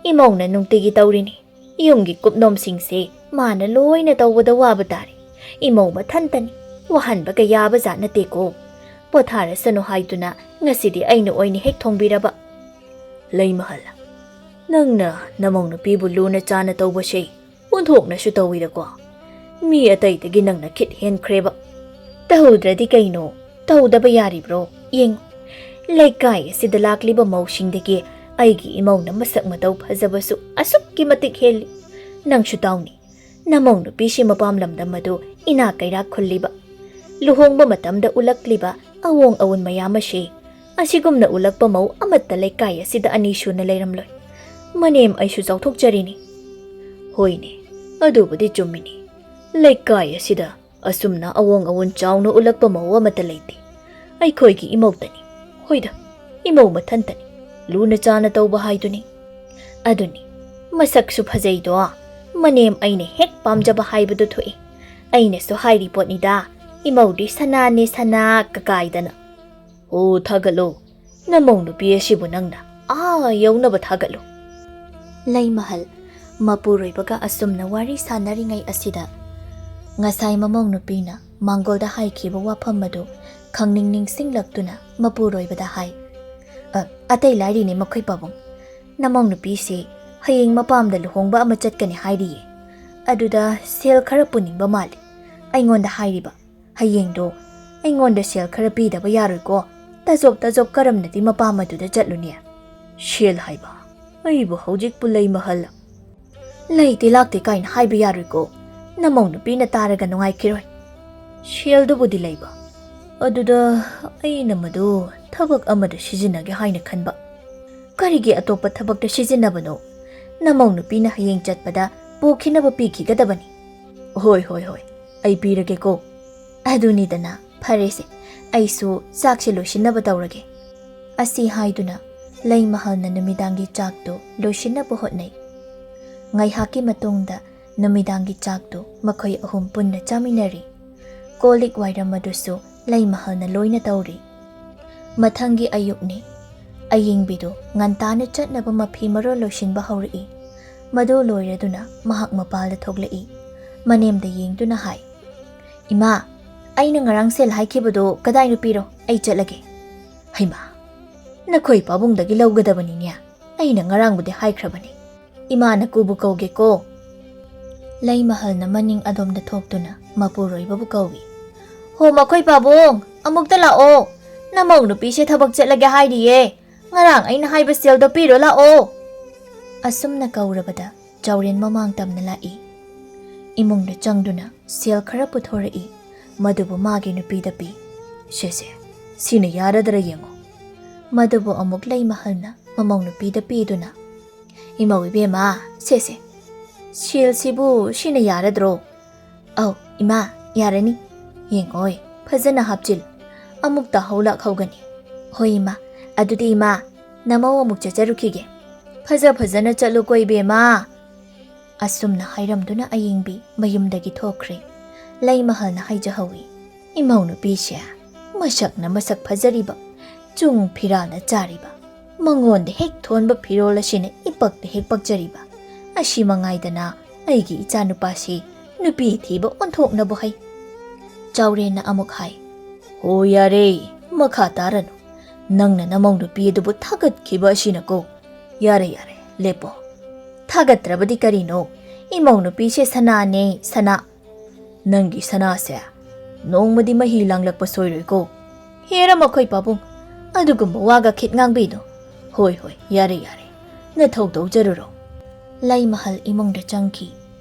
ꯏꯃꯧꯅ ꯅꯨꯡꯇꯤꯒꯤ ꯇꯧꯔꯤꯅꯤ꯫ ꯌꯨꯝꯒꯤ ꯀꯨꯞꯅꯣꯝꯁꯤꯡꯁꯦ ꯃꯥꯅ ꯂꯣꯏꯅ ꯇꯧꯕꯗ ꯋꯥꯕ ꯇꯥꯔꯦ꯫ ꯏꯃꯧ ꯃꯊꯟꯇꯅꯤ꯫ ꯋꯥꯍꯟꯕꯒ ꯌꯥꯕ ꯖꯥꯠ ꯅꯠꯇꯦꯀꯣ꯫ ꯄꯣꯊꯥꯔꯁꯅꯨ ꯍꯥꯏꯗꯨꯅ ꯉꯁꯤꯗꯤ ꯑꯩꯅ ꯑꯣꯏꯅ ꯍꯦꯛ ꯊꯣꯡꯕꯤꯔꯕ꯫" "ꯂꯩꯃꯍꯜ, ꯅꯪꯅ ꯅꯃꯧ ꯅꯨꯄꯤꯕꯨ ꯂꯨꯅ ꯆꯥꯅ ꯇꯧꯕꯁꯦ ꯑꯣꯟꯊꯣꯛꯅꯁꯨ ꯇꯧꯏꯗꯀꯣ꯫ ꯃꯤ ꯑꯇꯩꯗꯒꯤ ꯅꯪꯅ ꯈꯤꯠ ꯍꯦꯟꯈ꯭ꯔꯦꯕ꯫" "ꯇꯧꯗ꯭ꯔꯗꯤ ꯀꯩꯅꯣ? ꯇꯧꯗꯕ ꯌꯥꯔꯤꯕ꯭ꯔꯣ? ꯌꯦꯡꯉꯨ, ꯂꯩꯀꯥꯏ ꯑꯁꯤꯗ ꯂꯥꯛꯂꯤꯕ ꯃꯧꯁꯤꯡꯗꯒꯤ ꯑꯩꯒꯤ ꯏꯃꯧꯅ ꯃꯁꯛ ꯃꯇꯧ ꯐꯖꯕꯁꯨ ꯑꯁꯨꯛꯀꯤ ꯃꯇꯤꯛ ꯍꯦꯜꯂꯤ꯫ ꯅꯪꯁꯨ ꯇꯥꯎꯅꯦ, ꯅꯃꯧ ꯅꯨꯄꯤꯁꯤ ꯃꯄꯥꯝ ꯂꯝꯗꯝ ꯑꯗꯨ ꯏꯅꯥꯛ ꯀꯩꯔꯥꯛ ꯈꯨꯜꯂꯤꯕ, ꯂꯨꯍꯣꯡꯕ ꯃꯇꯝꯗ ꯎꯠꯂꯛꯂꯤꯕ ꯑꯋꯣꯡ ꯑꯋꯨꯟ ꯃꯌꯥꯝ ꯑꯁꯤ꯫ ꯑꯁꯤꯒꯨꯝꯅ ꯎꯠꯂꯛꯄ ꯃꯧ ꯑꯃꯠꯇ ꯂꯩꯀꯥꯏ ꯑꯁꯤꯗ ꯑꯅꯤ ꯁꯨꯅ ꯂꯩꯔꯝꯂꯣꯏ꯫ ꯃꯅꯦꯝ, ꯑꯩꯁꯨ ꯆꯥꯎꯊꯣꯛꯆꯔꯤꯅꯤ꯫" "ꯍꯣꯏꯅꯦ, ꯑꯗꯨꯕꯨꯗꯤ ꯆꯨꯝꯃꯤꯅꯤ꯫ ꯂꯩꯀꯥꯏ ꯑꯁꯤꯗ ꯑꯁꯨꯝꯅ ꯑꯋꯣꯡ ꯑꯋꯨꯟ ꯆꯥꯎꯅ ꯎꯠꯂꯛꯄ ꯃꯧ ꯑꯃꯠꯇ ꯂꯩꯇꯦ꯫ ꯑꯩꯈꯣꯏꯒꯤ ꯏꯃꯧꯇꯅꯤ꯫ ꯍꯣꯏꯗ, ꯏꯃꯧ ꯃꯊꯟꯇꯅꯤ꯫ ꯂꯨꯅ ꯆꯥꯅ ꯇꯧꯕ ꯍꯥꯏꯗꯨꯅꯤ꯫ ꯑꯗꯨꯅꯤ, ꯃꯁꯛꯁꯨ ꯐꯖꯩꯗꯣ꯫ ꯃꯅꯦꯝ, ꯑꯩꯅ ꯍꯦꯛ ꯄꯥꯝꯖꯕ ꯍꯥꯏꯕꯗꯨ ꯊꯣꯛꯏ꯫ ꯑꯩꯅꯁꯨ ꯍꯥꯏꯔꯤ ꯄꯣꯠꯅꯤꯗ, ꯏꯃꯧꯗꯤ ꯁꯅꯥꯅꯦ ꯁꯅꯥ ꯀꯀꯥꯏꯗꯅ꯫ ꯑꯣ, ꯊꯥꯒꯠꯂꯣ꯫ ꯅꯃꯧ ꯅꯨꯄꯤ ꯑꯁꯤꯕꯨ ꯅꯪꯅ ꯑꯥ ꯌꯧꯅꯕ ꯊꯥꯒꯠꯂꯨ꯫" ꯂꯩꯃꯍꯜ ꯃꯄꯨꯔꯣꯏꯕꯒ ꯑꯁꯨꯝꯅ ꯋꯥꯔꯤ ꯁꯥꯟꯅꯔꯤꯉꯩ ꯑꯁꯤꯗ ꯉꯁꯥꯏ ꯃꯃꯧ ꯅꯨꯄꯤꯅ ꯃꯥꯡꯒꯣꯜꯗ ꯍꯥꯏꯈꯤꯕ ꯋꯥꯐꯝ ꯑꯗꯨ ꯈꯪꯅꯤꯡ ꯅꯤꯡꯁꯤꯡꯂꯛꯇꯨꯅ ꯃꯄꯨꯔꯣꯏꯕꯗ ꯍꯥꯏ, "ꯑ, ꯑꯇꯩ ꯂꯥꯏꯔꯤꯅꯦ ꯃꯈꯣꯏ ꯄꯥꯕꯨꯡ, ꯅꯃꯧ ꯅꯨꯄꯤꯁꯤ ꯍꯌꯦꯡ ꯃꯄꯥꯝꯗ ꯂꯨꯍꯣꯡꯕ ꯑꯃ ꯆꯠꯀꯅꯤ ꯍꯥꯏꯔꯤꯌꯦ꯫ ꯑꯗꯨꯗ ꯁꯦꯜ ꯈꯔ ꯄꯨꯅꯤꯡꯕ ꯃꯥꯜꯂꯤ꯫ ꯑꯩꯉꯣꯟꯗ ꯍꯥꯏꯔꯤꯕ, ꯍꯌꯦꯡꯗꯣ ꯑꯩꯉꯣꯟꯗ ꯁꯦꯜ ꯈꯔ ꯄꯤꯗꯕ ꯌꯥꯔꯣꯏꯀꯣ꯫ ꯇꯥꯖꯣꯞ ꯇꯥꯖꯣꯞ ꯀꯔꯝꯅꯗꯤ ꯃꯄꯥꯝ ꯑꯗꯨꯗ ꯆꯠꯂꯨꯅꯤ?" "ꯁꯦꯜ ꯍꯥꯏꯕ? ꯑꯩꯕꯨ ꯍꯧꯖꯤꯛꯄꯨ ꯂꯩ ꯃꯍꯜ?" "ꯂꯩꯇꯦ ꯂꯥꯛꯇꯦ ꯀꯥꯏꯅ ꯍꯥꯏꯕ ꯌꯥꯔꯣꯏꯀꯣ꯫ ꯅꯃꯧ ꯅꯨꯄꯤꯅ ꯇꯥꯔꯒ ꯅꯨꯡꯉꯥꯏꯈꯤꯔꯣꯏ꯫ ꯁꯦꯜꯗꯨꯕꯨꯗꯤ ꯂꯩꯕ, ꯑꯗꯨꯗ ꯑꯩꯅ ꯃꯗꯨ ꯊꯕꯛ ꯑꯃꯗ ꯁꯤꯖꯤꯟꯅꯒꯦ ꯍꯥꯏꯅ ꯈꯟꯕ꯫" "ꯀꯔꯤꯒꯤ ꯑꯇꯣꯞꯄ ꯊꯕꯛꯇ ꯁꯤꯖꯤꯟꯅꯕꯅꯣ? ꯅꯃꯧ ꯅꯨꯄꯤꯅ ꯍꯌꯦꯡ ꯆꯠꯄꯗ ꯄꯨꯈꯤꯅꯕ ꯄꯤꯈꯤꯒꯗꯕꯅꯤ꯫" "ꯍꯣꯏ, ꯍꯣꯏ, ꯍꯣꯏ, ꯑꯩ ꯄꯤꯔꯒꯦꯀꯣ꯫" "ꯑꯗꯨꯅꯤꯗꯅ, ꯐꯔꯦꯁꯦ, ꯑꯩꯁꯨ ꯆꯥꯛꯁꯦ ꯂꯣꯏꯁꯤꯟꯅꯕ ꯇꯧꯔꯒꯦ꯫" ꯑꯁꯤ ꯍꯥꯏꯗꯨꯅ ꯂꯩꯃꯍꯜꯅ ꯅꯨꯃꯤꯗꯥꯡꯒꯤ ꯆꯥꯛꯇꯨ ꯂꯣꯏꯁꯤꯟꯅꯕ ꯍꯣꯠꯅꯩ꯫ ꯉꯥꯏꯍꯥꯛꯀꯤ ꯃꯇꯨꯡꯗ ꯅꯨꯃꯤꯗꯥꯡꯒꯤ ꯆꯥꯛꯇꯨ ꯃꯈꯣꯏ ꯑꯍꯨꯝ ꯄꯨꯟꯅ ꯆꯥꯃꯤꯟꯅꯔꯤ꯫ ꯀꯣꯜ ꯂꯤꯛ ꯋꯥꯏꯔꯝ ꯑꯗꯨꯁꯨ ꯂꯩꯃꯍꯜꯅ ꯂꯣꯏꯅ ꯇꯧꯔꯤ꯫ ꯃꯊꯪꯒꯤ ꯑꯌꯨꯛꯅꯤ꯫ ꯑꯌꯤꯡꯕꯤꯗꯨ ꯉꯟꯇꯥꯅ ꯆꯠꯅꯕ ꯃꯐꯤ ꯃꯔꯣꯜ ꯂꯣꯏꯁꯤꯟꯕ ꯍꯧꯔꯛꯏ꯫ ꯃꯗꯨ ꯂꯣꯏꯔꯗꯨꯅ ꯃꯍꯥꯛ ꯃꯄꯥꯜꯗ ꯊꯣꯛꯂꯛꯏ꯫ ꯃꯅꯦꯝꯗ ꯌꯦꯡꯗꯨꯅ ꯍꯥꯏ, "ꯏꯃꯥ, ꯑꯩꯅ ꯉꯔꯥꯡ ꯁꯦꯜ ꯍꯥꯏꯈꯤꯕꯗꯨ ꯀꯗꯥꯏꯅꯣ? ꯄꯤꯔꯣ, ꯑꯩ ꯆꯠꯂꯒꯦ꯫" "ꯍꯩꯃꯥ, ꯅꯈꯣꯏ ꯄꯥꯕꯨꯡꯗꯒꯤ ꯂꯧꯒꯗꯕꯅꯤꯅꯦ꯫ ꯑꯩꯅ ꯉꯔꯥꯡꯕꯨꯗꯤ ꯍꯥꯏꯈ꯭ꯔꯕꯅꯤ꯫ ꯏꯃꯥꯅ ꯀꯨꯕꯨ ꯀꯧꯒꯦꯀꯣ꯫" ꯂꯩꯃꯍꯜꯅ ꯃꯅꯤꯡ ꯑꯗꯣꯝꯗ ꯊꯣꯛꯇꯨꯅ ꯃꯄꯨꯔꯣꯏꯕꯕꯨ ꯀꯧꯏ꯫ "ꯍꯣ, ꯃꯈꯣꯏ ꯄꯥꯕꯨꯡ, ꯑꯃꯨꯛꯇ ꯂꯥꯛꯑꯣ꯫ ꯅꯃꯧ ꯅꯨꯄꯤꯁꯦ ꯊꯕꯛ ꯆꯠꯂꯒꯦ ꯍꯥꯏꯔꯤꯌꯦ꯫ ꯉꯔꯥꯡ ꯑꯩꯅ ꯍꯥꯏꯕ ꯁꯦꯜꯗꯣ ꯄꯤꯔꯣ ꯂꯥꯛꯑꯣ꯫" ꯑꯁꯨꯝꯅ ꯀꯧꯔꯕꯗ ꯆꯥꯎꯔꯦꯟ ꯃꯃꯥꯡ ꯇꯝꯅ ꯂꯥꯛꯏ꯫ ꯏꯃꯨꯡꯗ ꯆꯪꯗꯨꯅ ꯁꯦꯜ ꯈꯔ ꯄꯨꯊꯣꯔꯛꯏ꯫ ꯃꯗꯨꯕꯨ ꯃꯥꯒꯤ ꯅꯨꯄꯤꯗ ꯄꯤ꯫ "ꯁꯦ, ꯁꯦ, ꯁꯤꯅ ꯌꯥꯔꯗ꯭ꯔꯥ ꯌꯦꯡꯉꯣ꯫" ꯃꯗꯨꯕꯨ ꯑꯃꯨꯛ ꯂꯩꯃꯍꯜꯅ ꯃꯃꯧ ꯅꯨꯄꯤꯗ ꯄꯤꯗꯨꯅ, "ꯏꯃꯧ ꯏꯕꯦꯝꯃ, ꯁꯦ, ꯁꯦ, ꯁꯦꯜꯁꯤꯕꯨ ꯁꯤꯅ ꯌꯥꯔꯗ꯭ꯔꯣ?" "ꯑꯧ, ꯏꯃꯥ, ꯌꯥꯔꯅꯤ꯫ ꯌꯦꯡꯉꯣꯏ, ꯐꯖꯅ ꯍꯥꯞꯆꯤꯜ꯫ ꯑꯃꯨꯛ ꯇꯥꯍꯧ ꯂꯥꯛꯍꯧꯒꯅꯤ꯫" "ꯍꯣꯏ, ꯏꯃꯥ꯫ ꯑꯗꯨꯗꯤ, ꯏꯃꯥ, ꯅꯃꯧ ꯑꯃꯨꯛ ꯆꯠꯆꯔꯨꯈꯤꯒꯦ꯫ ꯐꯖ ꯐꯖꯅ ꯆꯠꯂꯨꯀꯣ, ꯏꯕꯦꯝꯃ꯫" ꯑꯁꯨꯝꯅ ꯍꯥꯏꯔꯝꯗꯨꯅ ꯑꯌꯤꯡꯕꯤ ꯃꯌꯨꯝꯗꯒꯤ ꯊꯣꯛꯈ꯭ꯔꯦ꯫ ꯂꯩꯃꯍꯜꯅ ꯍꯥꯏꯖꯍꯧꯏ, "ꯏꯃꯧ ꯅꯨꯄꯤꯁꯦ ꯃꯁꯛꯅ ꯃꯁꯛ ꯐꯖꯔꯤꯕ, ꯆꯨꯡ ꯐꯤꯔꯥꯜꯅ ꯆꯥꯔꯤꯕ, ꯃꯉꯣꯟꯗ ꯍꯦꯛ ꯊꯣꯟꯕ ꯐꯤꯔꯣꯜ ꯑꯁꯤꯅ ꯏꯄꯛꯇ ꯍꯦꯛ ꯄꯛꯆꯔꯤꯕ꯫ ꯑꯁꯤ ꯃꯉꯥꯏꯗꯅ ꯑꯩꯒꯤ ꯏꯆꯥꯅꯨꯄꯥꯁꯤ ꯅꯨꯄꯤ ꯊꯤꯕ ꯑꯣꯟꯊꯣꯛꯅꯕꯨ ꯍꯩ꯫ ꯆꯥꯎꯔꯦꯟꯅ ꯑꯃꯨꯛ ꯍꯥꯏ, "ꯍꯣ ꯌꯥꯔꯦ, ꯃꯈꯥ ꯇꯥꯔꯅꯨ꯫ ꯅꯪꯅ ꯅꯃꯧ ꯅꯨꯄꯤ ꯑꯗꯨꯕꯨ ꯊꯥꯒꯠꯈꯤꯕ ꯑꯁꯤꯅꯀꯣ꯫ ꯌꯥꯔꯦ ꯌꯥꯔꯦ, ꯂꯦꯞꯄꯣ꯫ ꯊꯥꯒꯠꯇ꯭ꯔꯕꯗꯤ ꯀꯔꯤꯅꯣ? ꯏꯃꯧ ꯅꯨꯄꯤꯁꯦ ꯁꯅꯥꯅꯦ, ꯁꯅꯥ꯫ ꯅꯪꯒꯤ ꯁꯅꯥꯁꯦ ꯅꯣꯡꯃꯗꯤ ꯃꯍꯤ ꯂꯥꯡꯂꯛꯄ ꯁꯣꯏꯔꯣꯏꯀꯣ꯫ ꯍꯦꯔ ꯃꯈꯣꯏ ꯄꯥꯕꯨꯡ, ꯑꯗꯨꯒꯨꯝꯕ ꯋꯥꯒ ꯈꯤꯠ ꯉꯥꯡꯕꯤꯅꯨ꯫ ꯍꯣꯏ ꯍꯣꯏ, ꯌꯥꯔꯦ ꯌꯥꯔꯦ, ꯅꯊꯧ ꯇꯧꯖꯔꯨꯔꯣ꯫" ꯂꯩꯃꯍꯜ ꯏꯃꯨꯡꯗ ꯆꯪꯈꯤ꯫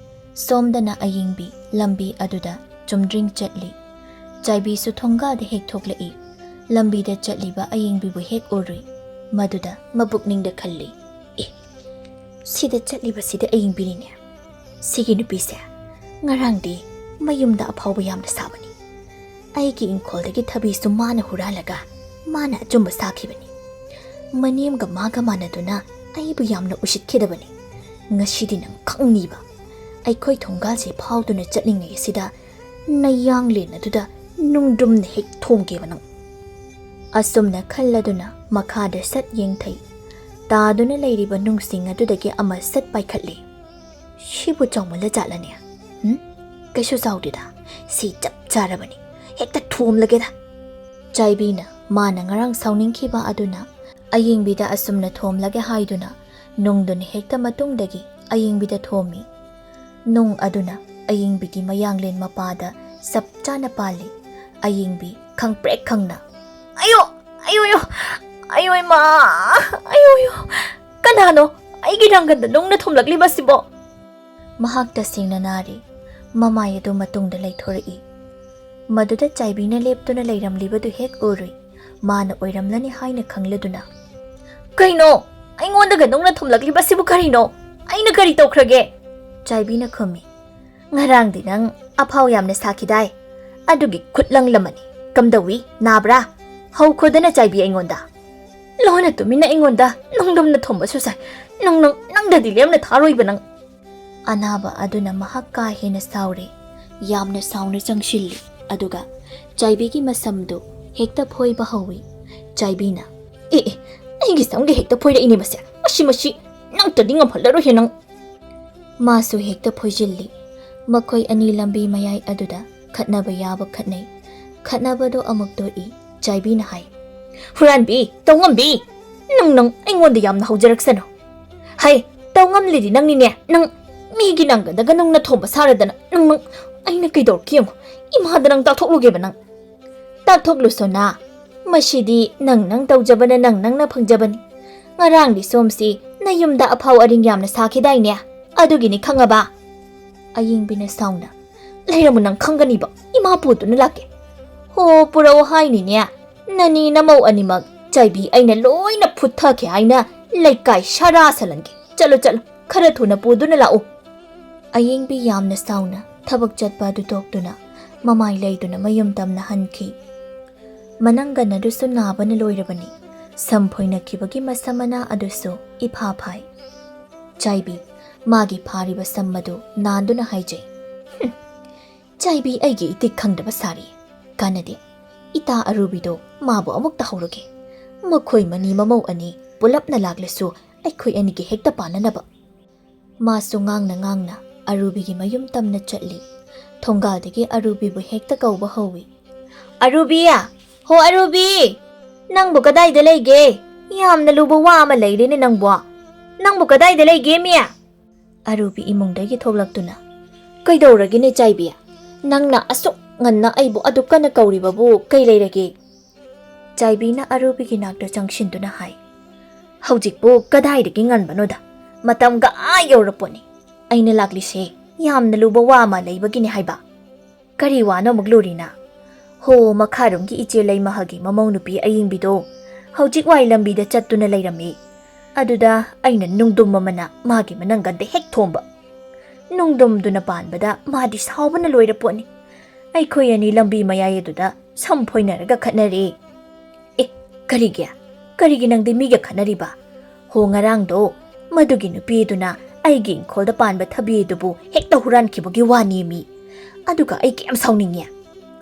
ꯁꯣꯝꯗꯅ ꯑꯌꯤꯡꯕꯤ ꯂꯝꯕꯤ ꯑꯗꯨꯗ ꯆꯨꯝꯗ꯭ꯔꯤꯡ ꯆꯠꯂꯤ꯫ ꯆꯥꯏꯕꯤꯁꯨ ꯊꯣꯡꯒꯥꯗ ꯍꯦꯛ ꯊꯣꯛꯂꯛꯏ꯫ ꯂꯝꯕꯤꯗ ꯆꯠꯂꯤꯕ ꯑꯌꯤꯡꯕꯤꯕꯨ ꯍꯦꯛ ꯎꯔꯨꯏ꯫ ꯃꯗꯨꯗ ꯃꯄꯨꯛꯅꯤꯡꯗ ꯈꯜꯂꯤ, "ꯑꯦ, ꯁꯤꯗ ꯆꯠꯂꯤꯕꯁꯤꯗꯤ ꯑꯌꯤꯡꯕꯤꯅꯤꯅꯦ꯫ ꯁꯤꯒꯤ ꯅꯨꯄꯤꯁꯦ ꯉꯔꯥꯡꯗꯤ ꯃꯌꯨꯝꯗ ꯑꯐꯥꯎꯕ ꯌꯥꯝꯅ ꯁꯥꯕꯅꯤ꯫ ꯑꯩꯒꯤ ꯏꯪꯈꯣꯜꯗꯒꯤ ꯊꯕꯤꯁꯨ ꯃꯥꯅ ꯍꯨꯔꯥꯜꯂꯒ ꯃꯥꯅ ꯑꯆꯨꯝꯕ ꯁꯥꯈꯤꯕꯅꯤ꯫ ꯃꯅꯦꯝꯒ ꯃꯥꯒ ꯃꯥꯟꯅꯗꯨꯅ ꯑꯩꯕꯨ ꯌꯥꯝꯅ ꯎꯁꯤꯠꯈꯤꯗꯕꯅꯤ꯫ ꯉꯁꯤꯗꯤ ꯅꯪ ꯈꯪꯅꯤꯕ꯫ ꯑꯩꯈꯣꯏ ꯊꯣꯡꯒꯥꯜꯁꯦ ꯐꯥꯎꯗꯨꯅ ꯆꯠꯂꯤꯉꯩ ꯑꯁꯤꯗ ꯅꯌꯥꯡꯂꯦꯟ ꯑꯗꯨꯗ ꯅꯨꯡꯗ꯭ꯔꯨꯝꯅ ꯍꯦꯛ ꯊꯣꯝꯒꯦꯕ ꯅꯪ꯫" ꯑꯁꯨꯝꯅ ꯈꯜꯂꯗꯨꯅ ꯃꯈꯥꯗ ꯁꯠ ꯌꯦꯡꯊꯩ꯫ ꯇꯥꯗꯨꯅ ꯂꯩꯔꯤꯕ ꯅꯨꯡꯁꯤꯡ ꯑꯗꯨꯗꯒꯤ ꯑꯃ ꯁꯠ ꯄꯥꯏꯈꯠꯂꯤ꯫ "ꯁꯤꯕꯨ ꯆꯥꯎꯃꯜꯂ ꯖꯥꯠꯂꯅꯦ? ꯎꯝ? ꯀꯩꯁꯨ ꯆꯥꯎꯗꯦꯗ꯫ ꯁꯤ ꯆꯞ ꯆꯥꯔꯕꯅꯤ꯫ ꯍꯦꯛꯇ ꯊꯣꯝꯂꯒꯦꯗ꯫" ꯆꯥꯏꯕꯤꯅ ꯃꯥꯅ ꯉꯔꯥꯡ ꯁꯥꯎꯅꯤꯡꯈꯤꯕ ꯑꯗꯨꯅ ꯑꯌꯤꯡꯕꯤꯗ ꯑꯁꯨꯝꯅ ꯊꯣꯝꯂꯒꯦ ꯍꯥꯏꯗꯨꯅ ꯅꯨꯡꯗꯨꯅ ꯍꯦꯛꯇ ꯃꯇꯨꯡꯗꯒꯤ ꯑꯌꯤꯡꯕꯤꯗ ꯊꯣꯝꯃꯤ꯫ ꯅꯨꯡ ꯑꯗꯨꯅ ꯑꯌꯤꯡꯕꯤꯒꯤ ꯃꯌꯥꯡꯂꯦꯟ ꯃꯄꯥꯗ ꯆꯞ ꯆꯥꯅ ꯄꯥꯜꯂꯤ꯫ ꯑꯌꯤꯡꯕꯤ ꯈꯪꯄ꯭ꯔꯦꯛ ꯈꯪꯅ, "ꯑꯌꯣ! ꯑꯌꯣ! ꯑꯌꯣ! ꯑꯌꯣ ꯏꯃꯥ! ꯑꯌꯣ! ꯑꯌꯣ! ꯀꯅꯥꯅꯣ ꯑꯩꯒꯤ ꯅꯪꯒꯟꯗ ꯅꯨꯡꯅ ꯊꯣꯝꯂꯛꯂꯤꯕꯁꯤꯕꯣ?" ꯃꯍꯥꯛ ꯇꯁꯦꯡꯅ ꯅꯥꯔꯦ꯫ ꯃꯃꯥꯏ ꯑꯗꯨ ꯃꯇꯨꯡꯗ ꯂꯩꯊꯣꯔꯛꯏ꯫ ꯃꯗꯨꯗ ꯆꯥꯏꯕꯤꯅ ꯂꯦꯞꯇꯨꯅ ꯂꯩꯔꯝꯂꯤꯕꯗꯨ ꯍꯦꯛ ꯎꯔꯨꯏ꯫ ꯃꯥꯅ ꯑꯣꯏꯔꯝꯂꯅꯤ ꯍꯥꯏꯅ ꯈꯪꯂꯗꯨꯅ, "ꯀꯩꯅꯣ? ꯑꯩꯉꯣꯟꯗꯒ ꯅꯨꯡꯅ ꯊꯣꯝꯂꯛꯂꯤꯕꯁꯤꯕꯨ ꯀꯔꯤꯅꯣ? ꯑꯩꯅ ꯀꯔꯤ ꯇꯧꯈ꯭ꯔꯒꯦ?" ꯆꯥꯏꯕꯤꯅ ꯈꯨꯝꯃꯤ, "ꯉꯔꯥꯡꯗꯤ ꯅꯪ ꯑꯐꯥꯎ ꯌꯥꯝꯅ ꯁꯥꯈꯤꯗꯥꯏ? ꯑꯗꯨꯒꯤ ꯈꯨꯠꯂꯪ ꯂꯃꯟꯅꯤ꯫ ꯀꯝꯗꯧꯏ? ꯅꯥꯕ꯭ꯔꯥ? ꯍꯧꯈꯣꯗꯅ ꯆꯥꯏꯕꯤ ꯑꯩꯉꯣꯟꯗ꯫ ꯂꯣꯟꯅ ꯇꯨꯃꯤꯟꯅ ꯑꯩꯉꯣꯟꯗ ꯅꯨꯡꯗꯨꯝꯅ ꯊꯣꯝꯕꯁꯨ ꯁꯥꯏ꯫ ꯅꯪ, ꯅꯪ, ꯅꯪꯗꯗꯤ ꯂꯦꯝꯅ ꯊꯥꯔꯣꯏꯕ ꯅꯪ꯫" ꯑꯅꯥꯕ ꯑꯗꯨꯅ ꯃꯍꯥꯛ ꯀꯥ ꯍꯦꯟꯅ ꯁꯥꯎꯔꯦ꯫ ꯌꯥꯝꯅ ꯁꯥꯎꯅ ꯆꯪꯁꯤꯜꯂꯤ꯫ ꯑꯗꯨꯒ ꯆꯥꯏꯕꯤꯒꯤ ꯃꯁꯝꯗꯨ ꯍꯦꯛꯇ ꯐꯣꯏꯕ ꯍꯧꯏ꯫ ꯆꯥꯏꯕꯤꯅ, "ꯑꯦ, ꯑꯦ, ꯑꯩꯒꯤ ꯁꯝꯒ ꯍꯦꯛꯇ ꯐꯣꯏꯔꯛꯏꯅꯦ ꯃꯁꯦ꯫ ꯃꯁꯤ, ꯃꯁꯤ, ꯅꯪꯇꯗꯤ ꯉꯝꯍꯜꯂꯔꯣꯏꯍꯦ ꯅꯪ꯫" ꯃꯥꯁꯨ ꯍꯦꯛꯇ ꯐꯣꯏꯖꯤꯜꯂꯤ꯫ ꯃꯈꯣꯏ ꯑꯅꯤ ꯂꯝꯕꯤ ꯃꯌꯥꯏ ꯑꯗꯨꯗ ꯈꯠꯅꯕ ꯌꯥꯕ ꯈꯠꯅꯩ꯫ ꯈꯠꯅꯕꯗꯣ ꯑꯃꯨꯛ ꯇꯣꯛꯏ꯫ ꯆꯥꯏꯕꯤꯅ ꯍꯥꯏ, "ꯍꯨꯔꯥꯟꯕꯤ, ꯇꯧꯉꯝꯕꯤ! ꯅꯪ, ꯅꯪ ꯑꯩꯉꯣꯟꯗ ꯌꯥꯝꯅ ꯍꯧꯖꯔꯛꯁꯅꯨ꯫ ꯍꯩ, ꯇꯧꯉꯝꯂꯤꯗꯤ ꯅꯪꯅꯤꯅꯦ, ꯅꯪ꯫ ꯃꯤꯒꯤ ꯅꯪꯒꯗꯒ ꯅꯪꯅ ꯊꯣꯝꯕ ꯁꯥꯔꯗꯅ, ꯅꯪ, ꯅꯪ꯫ ꯑꯩꯅ ꯀꯩꯗꯧꯔꯛꯀꯦ ꯌꯦꯡꯉꯨ, ꯏꯃꯥꯗ ꯅꯪ ꯇꯥꯛꯊꯣꯛꯂꯨꯒꯦꯕ ꯅꯪ꯫ ꯇꯥꯛꯊꯣꯛꯂꯨꯁꯣꯅꯥ꯫ ꯃꯁꯤꯗꯤ ꯅꯪ ꯅꯪ ꯇꯧꯖꯕꯅ ꯅꯪ ꯅꯪꯅ ꯐꯪꯖꯕꯅꯤ꯫ ꯉꯔꯥꯡꯗꯤ ꯁꯣꯝꯁꯤ ꯅꯌꯨꯝꯗ ꯑꯐꯥꯎ ꯑꯔꯤꯡ ꯌꯥꯝꯅ ꯁꯥꯈꯤꯗꯥꯏꯅꯦ? ꯑꯗꯨꯒꯤꯅꯤ ꯈꯪꯉꯕ?" ꯑꯌꯤꯡꯕꯤꯅ ꯁꯥꯎꯅ, "ꯂꯩꯔꯝꯃꯨ, ꯅꯪ ꯈꯪꯒꯅꯤꯕ, ꯏꯃꯥ ꯄꯨꯗꯨꯅ ꯂꯥꯛꯀꯦ꯫" "ꯍꯣ, ꯄꯨꯔꯛꯑꯣ ꯍꯥꯏꯅꯤꯅꯦ꯫ ꯅꯅꯤ ꯅꯃꯧ ꯑꯅꯤꯃꯛ ꯆꯥꯏꯕꯤ ꯑꯩꯅ ꯂꯣꯏꯅ ꯐꯨꯠꯊꯈꯦ ꯍꯥꯏꯅ ꯂꯩꯀꯥꯏ ꯁꯥꯔꯥ ꯁꯥꯍꯟꯒꯦ꯫ ꯆꯠꯂꯣ, ꯆꯠꯂꯣ, ꯈꯔ ꯊꯨꯅ ꯄꯨꯗꯨꯅ ꯂꯥꯛꯎ꯫" ꯑꯌꯤꯡꯕꯤ ꯌꯥꯝꯅ ꯁꯥꯎꯅ ꯊꯕꯛ ꯆꯠꯄ ꯑꯗꯨ ꯇꯣꯛꯇꯨꯅ ꯃꯃꯥꯏ ꯂꯩꯗꯨꯅ ꯃꯌꯨꯝ ꯇꯝꯅ ꯍꯟꯈꯤ꯫ ꯃꯅꯪꯒꯟ ꯑꯗꯨꯁꯨ ꯅꯥꯕꯅ ꯂꯣꯏꯔꯕꯅꯤ꯫ ꯁꯝ ꯐꯣꯏꯅꯈꯤꯕꯒꯤ ꯃꯁꯝ ꯃꯅꯥ ꯑꯗꯨꯁꯨ ꯏꯐꯥ ꯐꯥꯏ꯫ ꯆꯥꯏꯕꯤ ꯃꯥꯒꯤ ꯐꯥꯔꯤꯕ ꯁꯝ ꯑꯗꯨ ꯅꯥꯟꯗꯨꯅ ꯍꯥꯏꯖꯩ, "ꯍꯨꯝ, ꯆꯥꯏꯕꯤ ꯑꯩꯒꯤ ꯏꯇꯤꯛ ꯈꯪꯗꯕ ꯁꯥꯔꯤ꯫ ꯀꯥꯟꯅꯗꯦ꯫ ꯏꯇꯥ ꯑꯔꯨꯕꯤꯗꯣ ꯃꯥꯕꯨ ꯑꯃꯨꯛ ꯇꯧꯍꯧꯔꯒꯦ꯫ ꯃꯈꯣꯏ ꯃꯅꯤ ꯃꯃꯧ ꯑꯅꯤ ꯄꯨꯂꯞꯅ ꯂꯥꯛꯂꯁꯨ ꯑꯩꯈꯣꯏ ꯑꯅꯤꯒꯤ ꯍꯦꯛꯇ ꯄꯥꯟꯅꯅꯕ꯫" ꯃꯥꯁꯨ ꯉꯥꯡꯅ ꯉꯥꯡꯅ ꯑꯔꯨꯕꯤꯒꯤ ꯃꯌꯨꯝ ꯇꯝꯅ ꯆꯠꯂꯤ꯫ ꯊꯣꯡꯒꯥꯜꯗꯒꯤ ꯑꯔꯨꯕꯤꯕꯨ ꯍꯦꯛꯇ ꯀꯧꯕ ꯍꯧꯏ꯫ "ꯑꯔꯨꯕꯤ! ꯍꯣ ꯑꯔꯨꯕꯤ! ꯅꯪꯕꯨ ꯀꯗꯥꯏꯗ ꯂꯩꯒꯦ? ꯌꯥꯝꯅ ꯂꯨꯕ ꯋꯥ ꯑꯃ ꯂꯩꯔꯦꯅꯦ ꯅꯪꯕꯨ꯫ ꯅꯪꯕꯨ ꯀꯗꯥꯏꯗ ꯂꯩꯒꯦ, ꯃꯤ?" ꯑꯔꯨꯕꯤ ꯏꯃꯨꯡꯗꯒꯤ ꯊꯣꯛꯂꯛꯇꯨꯅ, "ꯀꯩꯗꯧꯔꯒꯦꯅꯦ ꯆꯥꯏꯕꯤ? ꯅꯪꯅ ꯑꯁꯨꯛ ꯉꯟꯅ ꯑꯩꯕꯨ ꯑꯗꯨꯛ ꯀꯟꯅ ꯀꯧꯔꯤꯕꯕꯨ ꯀꯩ ꯂꯩꯔꯒꯦ?" ꯆꯥꯏꯕꯤꯅ ꯑꯔꯨꯕꯤꯒꯤ ꯅꯥꯛꯇ ꯆꯪꯁꯤꯟꯗꯨꯅ ꯍꯥꯏ, "ꯍꯧꯖꯤꯛꯄꯨ ꯀꯗꯥꯏꯗꯒꯤ ꯉꯟꯕꯅꯣꯗ? ꯃꯇꯝꯒ ꯑꯥ ꯌꯧꯔꯄꯣꯠꯅꯤ꯫ ꯑꯩꯅ ꯂꯥꯛꯂꯤꯁꯦ ꯌꯥꯝꯅ ꯂꯨꯕ ꯋꯥ ꯑꯃ ꯂꯩꯕꯒꯤꯅꯤ ꯍꯥꯏꯕ꯫" "ꯀꯔꯤ ꯋꯥꯅꯣ ꯑꯃꯨꯛ ꯂꯨꯔꯤꯅ?" "ꯍꯣ, ꯃꯈꯥꯔꯣꯝꯒꯤ ꯏꯆꯦ ꯂꯩꯃꯍꯜꯒꯤ ꯃꯃꯧ ꯅꯨꯄꯤ ꯑꯌꯤꯡꯕꯤꯗꯣ ꯍꯧꯖꯤꯛ ꯋꯥꯏ ꯂꯝꯕꯤꯗ ꯆꯠꯇꯨꯅ ꯂꯩꯔꯝꯃꯤ꯫ ꯑꯗꯨꯗ ꯑꯩꯅ ꯅꯨꯡꯗꯨꯝ ꯑꯃꯅ ꯃꯥꯒꯤ ꯃꯅꯪꯒꯟꯗ ꯍꯦꯛ ꯊꯣꯝꯕ꯫ ꯅꯨꯡꯗꯨꯝꯗꯨꯅ ꯄꯥꯟꯕꯗ ꯃꯥꯗꯤ ꯁꯥꯎꯕꯅ ꯂꯣꯏꯔ ꯄꯣꯠꯅꯤ꯫ ꯑꯩꯈꯣꯏ ꯑꯅꯤ ꯂꯝꯕꯤ ꯃꯌꯥꯏ ꯑꯗꯨꯗ ꯁꯝ ꯐꯣꯏꯅꯔꯒ ꯈꯠꯅꯔꯦ꯫" "ꯑꯦ, ꯀꯔꯤꯒꯤ? ꯀꯔꯤꯒꯤ ꯅꯪꯗꯤ ꯃꯤꯒ ꯈꯠꯅꯔꯤꯕ? ꯍꯣ, ꯉꯔꯥꯡꯗꯣ ꯃꯗꯨꯒꯤ ꯅꯨꯄꯤꯗꯨꯅ ꯑꯩꯒꯤ ꯏꯪꯈꯣꯜꯗ ꯄꯥꯟꯕ ꯊꯕꯤꯗꯨꯕꯨ ꯍꯦꯛꯇ ꯍꯨꯔꯥꯟꯈꯤꯕꯒꯤ ꯋꯥꯅꯦꯃꯤ꯫ ꯑꯗꯨꯒ ꯑꯩ ꯀꯌꯥꯝ ꯁꯥꯎꯅꯤꯡꯉꯦ꯫"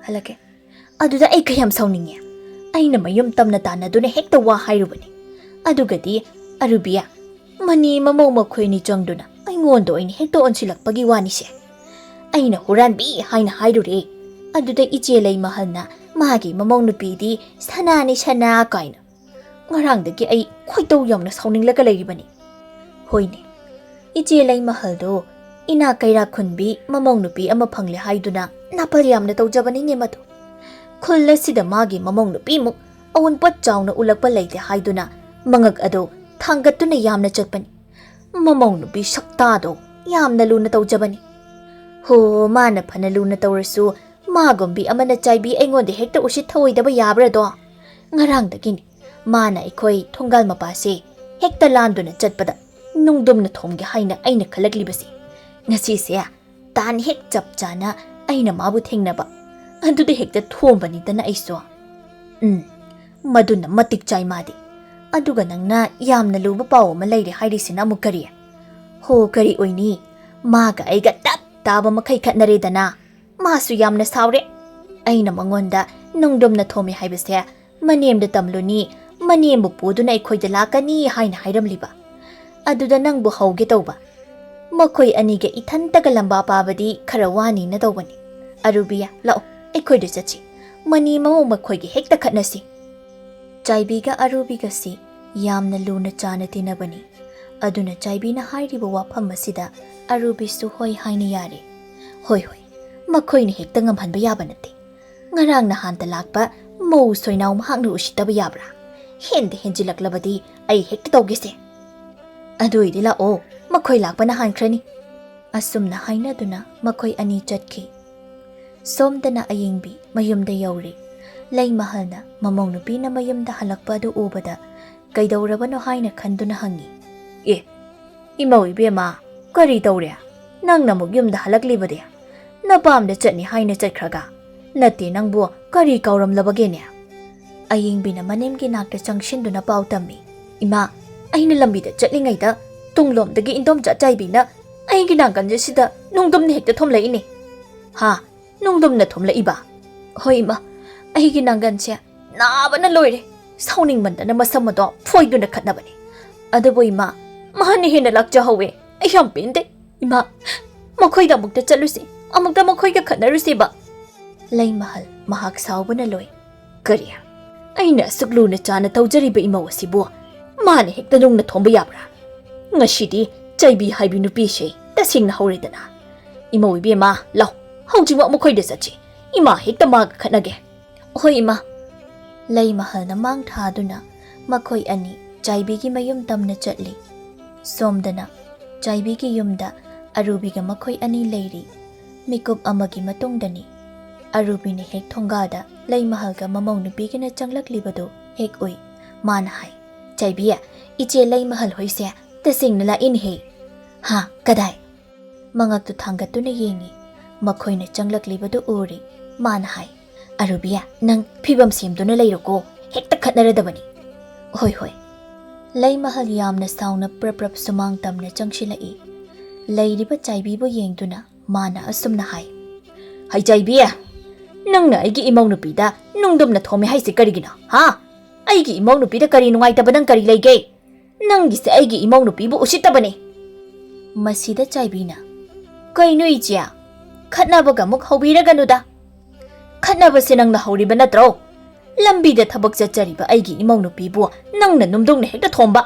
ꯍꯜꯂꯛꯀꯦ꯫ "ꯑꯗꯨꯗ ꯑꯩ ꯀꯌꯥꯝ ꯁꯥꯎꯅꯤꯡꯉꯦ꯫ ꯑꯩꯅ ꯃꯌꯨꯝ ꯇꯝꯅ ꯇꯥꯟꯅꯗꯨꯅ ꯍꯦꯛꯇ ꯋꯥ ꯍꯥꯏꯔꯨꯕꯅꯤ꯫ ꯑꯗꯨꯒꯗꯤ ꯑꯔꯨꯕꯤꯌꯥ, ꯃꯅꯤ ꯃꯃꯧ ꯃꯈꯣꯏꯅꯤ ꯆꯪꯗꯨꯅ ꯑꯩꯉꯣꯟꯗ ꯑꯣꯏꯅ ꯍꯦꯛꯇ ꯑꯣꯟꯁꯤꯜꯂꯛꯄꯒꯤ ꯋꯥꯅꯤꯁꯦ꯫ ꯑꯩꯅ ꯍꯨꯔꯥꯟꯕꯤ ꯍꯥꯏꯅ ꯍꯥꯏꯔꯨꯔꯦ꯫ ꯑꯗꯨꯗ ꯏꯆꯦ ꯂꯩꯃꯍꯜꯅ ꯃꯥꯒꯤ ꯃꯃꯧ ꯅꯨꯄꯤꯗꯤ ꯁꯅꯥꯅꯤ ꯁꯅꯥ ꯀꯥꯏꯅ꯫ ꯉꯔꯥꯡꯗꯒꯤ ꯑꯩ ꯈꯣꯏꯗꯧ ꯌꯥꯝꯅ ꯁꯥꯎꯅꯤꯡꯂꯒ ꯂꯩꯔꯤꯕꯅꯤ꯫ ꯍꯣꯏꯅꯦ, ꯏꯆꯦ ꯂꯩꯃꯍꯜꯗꯣ ꯏꯅꯥ ꯀꯩꯔꯥꯛ ꯈꯨꯟꯕꯤ ꯃꯃꯧ ꯅꯨꯄꯤ ꯑꯃ ꯐꯪꯂꯦ ꯍꯥꯏꯗꯨꯅ ꯅꯥꯄꯜ ꯌꯥꯝꯅ ꯇꯧꯖꯕꯅꯤꯅꯦ ꯃꯗꯨ꯫ ꯈꯨꯜ ꯑꯁꯤꯗ ꯃꯥꯒꯤ ꯃꯃꯧ ꯅꯨꯄꯤꯃꯨꯛ ꯑꯋꯨꯟꯄꯣꯠ ꯆꯥꯎꯅ ꯎꯠꯂꯛꯄ ꯂꯩꯇꯦ ꯍꯥꯏꯗꯨꯅ ꯃꯉꯛ ꯑꯗꯨ ꯊꯥꯡꯒꯠꯇꯨꯅ ꯌꯥꯝꯅ ꯆꯠꯄꯅꯤ꯫ ꯃꯃꯧ ꯅꯨꯄꯤ ꯁꯛꯇꯥꯗꯣ ꯌꯥꯝꯅ ꯂꯨꯅ ꯇꯧꯖꯕꯅꯤ꯫ ꯍꯣ, ꯃꯥꯅ ꯐꯅ ꯂꯨꯅ ꯇꯧꯔꯁꯨ ꯃꯥꯒꯨꯝꯕꯤ ꯑꯃꯅ ꯆꯥꯏꯕꯤ ꯑꯩꯉꯣꯟꯗ ꯍꯦꯛꯇ ꯎꯁꯤꯠ ꯊꯑꯣꯏꯗꯕ ꯌꯥꯕ꯭ꯔꯗꯣ? ꯉꯔꯥꯡꯗꯒꯤꯅꯤ ꯃꯥꯅ ꯑꯩꯈꯣꯏ ꯊꯣꯡꯒꯥꯜ ꯃꯄꯥꯁꯦ ꯍꯦꯛꯇ ꯂꯥꯟꯗꯨꯅ ꯆꯠꯄꯗ ꯅꯨꯡꯗꯨꯝꯅ ꯊꯣꯝꯒꯦ ꯍꯥꯏꯅ ꯑꯩꯅ ꯈꯜꯂꯛꯂꯤꯕꯁꯦ꯫ ꯉꯁꯤꯁꯦ ꯇꯥꯟ ꯍꯦꯛ ꯆꯞ ꯆꯥꯅ ꯑꯩꯅ ꯃꯥꯕꯨ ꯊꯦꯡꯅꯕ꯫ ꯑꯗꯨꯗ ꯍꯦꯛꯇ ꯊꯣꯝꯕꯅꯤꯗꯅ ꯑꯩꯁꯨ꯫ ꯎꯝ, ꯃꯗꯨꯅ ꯃꯇꯤꯛ ꯆꯥꯏ ꯃꯥꯗꯤ꯫ ꯑꯗꯨꯒ ꯅꯪꯅ ꯌꯥꯝꯅ ꯂꯨꯕ ꯄꯥꯎ ꯑꯃ ꯂꯩꯔꯦ ꯍꯥꯏꯔꯤꯁꯤꯅ ꯑꯃꯨꯛ ꯀꯔꯤ? ꯍꯣ, ꯀꯔꯤ ꯑꯣꯏꯅꯤ? ꯃꯥꯒ ꯑꯩꯒ ꯇꯞ ꯇꯥꯕ ꯃꯈꯩ ꯈꯠꯅꯔꯦꯗꯅ꯫ ꯃꯥꯁꯨ ꯌꯥꯝꯅ ꯁꯥꯎꯔꯦ꯫ ꯑꯩꯅ ꯃꯉꯣꯟꯗ ꯅꯨꯡꯗꯨꯝꯅ ꯊꯣꯝꯃꯦ ꯍꯥꯏꯕꯁꯦ ꯃꯅꯦꯝꯗ ꯇꯝꯂꯨꯅꯤ, ꯃꯅꯦꯝꯕꯨ ꯄꯨꯗꯨꯅ ꯑꯩꯈꯣꯏꯗ ꯂꯥꯛꯀꯅꯤ ꯍꯥꯏꯅ ꯍꯥꯏꯔꯝꯂꯤꯕ꯫ ꯑꯗꯨꯗ ꯅꯪꯕꯨ ꯍꯧꯒꯦ ꯇꯧꯕ꯫ ꯃꯈꯣꯏ ꯑꯅꯤꯒ ꯏꯊꯟꯇꯒ ꯂꯝꯕꯥ ꯄꯥꯕꯗꯤ ꯈꯔ ꯋꯥꯅꯤꯅ ꯇꯧꯕꯅꯤ꯫ ꯑꯔꯨꯕꯤꯌꯥ, ꯂꯥꯛꯑꯣ, ꯑꯩꯈꯣꯏꯗ ꯆꯠꯁꯤ꯫ ꯃꯅꯤ ꯃꯃꯧ ꯃꯈꯣꯏꯒ ꯍꯦꯛꯇ ꯈꯠꯅꯁꯤ꯫ ꯆꯥꯏꯕꯤꯒ ꯑꯔꯨꯕꯤꯒꯁꯤ ꯌꯥꯝꯅ ꯂꯨꯅ ꯆꯥꯅ ꯇꯤꯟꯅꯕꯅꯤ꯫ ꯑꯗꯨꯅ ꯆꯥꯏꯕꯤꯅ ꯍꯥꯏꯔꯤꯕ ꯋꯥꯐꯝ ꯑꯁꯤꯗ ꯑꯔꯨꯕꯤꯁꯨ ꯍꯣꯏ ꯍꯥꯏꯅ ꯌꯥꯔꯦ꯫ ꯍꯣꯏ, ꯍꯣꯏ, ꯃꯈꯣꯏꯅ ꯍꯦꯛꯇ ꯉꯝꯍꯟꯕ ꯌꯥꯕ ꯅꯠꯇꯦ꯫ ꯉꯔꯥꯡ ꯅꯍꯥꯟꯇ ꯂꯥꯛꯄ ꯃꯧ ꯁꯣꯏꯅꯥꯎ ꯃꯍꯥꯛꯅ ꯎꯁꯤꯠꯇꯕ ꯌꯥꯕ꯭ꯔꯥ? ꯍꯦꯟꯗ ꯍꯦꯟꯖꯤꯜꯂꯛꯂꯕꯗꯤ ꯑꯩ ꯍꯦꯛꯇ ꯇꯧꯒꯦꯁꯦ꯫ ꯑꯗꯨ ꯑꯣꯏꯗꯤ ꯂꯥꯛꯑꯣ, ꯃꯈꯣꯏ ꯂꯥꯛꯄꯅ ꯍꯥꯟꯈ꯭ꯔꯅꯤ꯫ ꯑꯁꯨꯝꯅ ꯍꯥꯏꯅꯗꯨꯅ ꯃꯈꯣꯏ ꯑꯅꯤ ꯆꯠꯈꯤ꯫ ꯁꯣꯝꯗꯅ ꯑꯌꯤꯡꯕꯤ ꯃꯌꯨꯝꯗ ꯌꯧꯔꯦ꯫ ꯂꯩꯃꯍꯜꯅ ꯃꯃꯧ ꯅꯨꯄꯤꯅ ꯃꯌꯨꯝꯗ ꯍꯜꯂꯛꯄ ꯑꯗꯨ ꯎꯕꯗ ꯀꯩꯗꯧꯔꯕꯅꯣ ꯍꯥꯏꯅ ꯈꯟꯗꯨꯅ ꯍꯪꯉꯤ꯫ ꯑꯦ, ꯏꯃꯧ ꯏꯕꯦꯝꯃ, ꯀꯔꯤ ꯇꯧꯔꯦ? ꯅꯪꯅ ꯑꯃꯨꯛ ꯌꯨꯝꯗ ꯍꯜꯂꯛꯂꯤꯕꯗꯤ? ꯅꯄꯥꯝꯗ ꯆꯠꯅꯤ ꯍꯥꯏꯅ ꯆꯠꯈ꯭ꯔꯒ? ꯅꯠꯇꯦ, ꯅꯪꯕꯨ ꯀꯔꯤ ꯀꯥꯎꯔꯝꯂꯕꯒꯦꯅꯦ? ꯑꯌꯤꯡꯕꯤꯅ ꯃꯅꯦꯝꯒꯤ ꯅꯥꯛꯇ ꯆꯪꯁꯤꯟꯗꯨꯅ ꯄꯥꯎ ꯇꯝꯃꯤ꯫ ꯏꯃꯥ, ꯑꯩꯅ ꯂꯝꯕꯤꯗ ꯆꯠꯂꯤꯉꯩꯗ ꯇꯨꯡꯂꯣꯝꯗꯒꯤ ꯏꯟꯗꯣꯝꯆꯥ ꯆꯥꯏꯕꯤꯅ ꯑꯩꯒꯤ ꯅꯥꯡꯒꯟꯁꯦ ꯁꯤꯗ ꯅꯨꯡꯗꯨꯝꯅ ꯍꯦꯛꯇ ꯊꯣꯝꯂꯛꯏꯅꯦ꯫ ꯍꯥ? ꯅꯨꯡꯗꯨꯝꯅ ꯊꯣꯝꯂꯛꯏꯕ? ꯍꯣꯏ ꯏꯃꯥ, ꯑꯩꯒꯤ ꯅꯥꯡꯒꯟꯁꯦ ꯅꯥꯕꯅ ꯂꯣꯏꯔꯦ꯫ ꯁꯥꯎꯅꯤꯡꯃꯟꯗꯅ ꯃꯁꯝ ꯑꯗꯣ ꯐꯣꯏꯗꯨꯅ ꯈꯠꯅꯕꯅꯦ꯫ ꯑꯗꯨꯕꯨ ꯏꯃꯥ, ꯃꯥꯅ ꯍꯦꯟꯅ ꯂꯥꯛꯆꯍꯧꯋꯦ꯫ ꯑꯩ ꯌꯥꯝ ꯄꯦꯟꯗꯦ꯫ ꯏꯃꯥ, ꯃꯈꯣꯏꯗ ꯑꯃꯨꯛꯇ ꯆꯠꯂꯨꯁꯤ꯫ ꯑꯃꯨꯛꯇ ꯃꯈꯣꯏꯒ ꯈꯠꯅꯔꯨꯁꯤꯕ꯫ ꯂꯩꯃꯍꯜ ꯃꯍꯥꯛ ꯁꯥꯎꯕꯅ ꯂꯣꯏ꯫ "ꯀꯔꯤ? ꯑꯩꯅ ꯑꯁꯨꯛ ꯂꯨꯅ ꯆꯥꯅ ꯇꯧꯖꯔꯤꯕ ꯏꯃꯧ ꯑꯁꯤꯕꯨ ꯃꯥꯅ ꯍꯦꯛꯇ ꯅꯨꯡꯅ ꯊꯣꯝꯕ ꯌꯥꯕ꯭ꯔꯥ? ꯉꯁꯤꯗꯤ ꯆꯩꯕꯤ ꯍꯥꯏꯕꯤ ꯅꯨꯄꯤꯁꯦ ꯇꯁꯦꯡꯅ ꯍꯧꯔꯦꯗꯅ꯫ ꯏꯃꯧ ꯏꯕꯦꯝꯃ, ꯂꯥꯎ, ꯍꯧꯖꯤꯛꯃꯛ ꯃꯈꯣꯏꯗ ꯆꯠꯁꯤ꯫ ꯏꯃꯥ ꯍꯦꯛꯇ ꯃꯥꯒ ꯈꯠꯅꯒꯦ꯫" "ꯍꯣꯏ, ꯏꯃꯥ꯫" ꯂꯩꯃꯍꯜꯅ ꯃꯥꯡ ꯊꯥꯗꯨꯅ ꯃꯈꯣꯏ ꯑꯅꯤ ꯆꯥꯏꯕꯤꯒꯤ ꯃꯌꯨꯝ ꯇꯝꯅ ꯆꯠꯂꯤ꯫ ꯁꯣꯝꯗꯅ ꯆꯥꯏꯕꯤꯒꯤ ꯌꯨꯝꯗ ꯑꯔꯨꯕꯤꯒ ꯃꯈꯣꯏ ꯑꯅꯤ ꯂꯩꯔꯤ꯫ ꯃꯤꯀꯨꯞ ꯑꯃꯒꯤ ꯃꯇꯨꯡꯗꯅꯤ꯫ ꯑꯔꯨꯕꯤꯅ ꯍꯦꯛ ꯊꯣꯡꯒꯥꯗ ꯂꯩꯃꯍꯜꯒ ꯃꯃꯧ ꯅꯨꯄꯤꯒꯅ ꯆꯪꯂꯛꯂꯤꯕꯗꯨ ꯍꯦꯛ ꯎꯏ꯫ ꯃꯥꯅ ꯍꯥꯏ, "ꯆꯥꯏꯕꯤ, ꯏꯆꯦ ꯂꯩꯃꯍꯜ ꯍꯣꯏꯁꯦ ꯇꯁꯦꯡꯅ ꯂꯥꯛꯏꯅꯦꯍꯦ꯫" "ꯍꯥ, ꯀꯗꯥꯏ?" ꯃꯉꯛꯇꯨ ꯊꯥꯡꯒꯠꯇꯨꯅ ꯌꯦꯡꯉꯤ꯫ ꯃꯈꯣꯏꯅ ꯆꯪꯂꯛꯂꯤꯕꯗꯨ ꯎꯔꯤ꯫ ꯃꯥꯅ ꯍꯥꯏ, "ꯑꯔꯨꯕꯤ, ꯅꯪ ꯐꯤꯕꯝ ꯁꯦꯝꯗꯨꯅ ꯂꯩꯔꯣꯀꯣ, ꯍꯦꯛꯇ ꯈꯠꯅꯔꯗꯕꯅꯤ꯫" "ꯍꯣꯏ, ꯍꯣꯏ꯫" ꯂꯩꯃꯍꯜ ꯌꯥꯝꯅ ꯁꯥꯎꯅ ꯄ꯭ꯔꯞ ꯄ꯭ꯔꯞ ꯁꯨꯃꯥꯡ ꯇꯝꯅ ꯆꯪꯁꯤꯜꯂꯛꯏ꯫ ꯂꯩꯔꯤꯕ ꯆꯥꯏꯕꯤꯕꯨ ꯌꯦꯡꯗꯨꯅ ꯃꯥꯅ ꯑꯁꯨꯝꯅ ꯍꯥꯏ, "ꯍꯩ ꯆꯥꯏꯕꯤ, ꯅꯪꯅ ꯑꯩꯒꯤ ꯏꯃꯧ ꯅꯨꯄꯤꯗ ꯅꯨꯡꯗꯨꯝꯅ ꯊꯣꯝꯃꯦ ꯍꯥꯏꯁꯦ ꯀꯔꯤꯒꯤꯅꯣ, ꯍꯥ? ꯑꯩꯒꯤ ꯏꯃꯧ ꯅꯨꯄꯤꯗ ꯀꯔꯤ ꯅꯨꯡꯉꯥꯏꯇꯕ ꯅꯪ ꯀꯔꯤ ꯂꯩꯒꯦ? ꯅꯪꯒꯤꯁꯦ ꯑꯩꯒꯤ ꯏꯃꯧ ꯅꯨꯄꯤꯕꯨ ꯎꯁꯤꯠꯇꯕꯅꯦ꯫" ꯃꯁꯤꯗ ꯆꯥꯏꯕꯤꯅ, "ꯀꯩꯅꯣ ꯏꯆꯦ? ꯈꯠꯅꯕꯒ ꯑꯃꯨꯛ ꯍꯧꯕꯤꯔꯒꯅꯨꯗ꯫ ꯈꯠꯅꯕꯁꯦ ꯅꯪꯅ ꯍꯧꯔꯤꯕ ꯅꯠꯇ꯭ꯔꯣ? ꯂꯝꯕꯤꯗ ꯊꯕꯛ ꯆꯠꯆꯔꯤꯕ ꯑꯩꯒꯤ ꯏꯃꯧ ꯅꯨꯄꯤꯕꯨ ꯅꯪꯅ ꯅꯨꯡꯗꯨꯝꯅ ꯍꯦꯛꯇ ꯊꯣꯝꯕ꯫"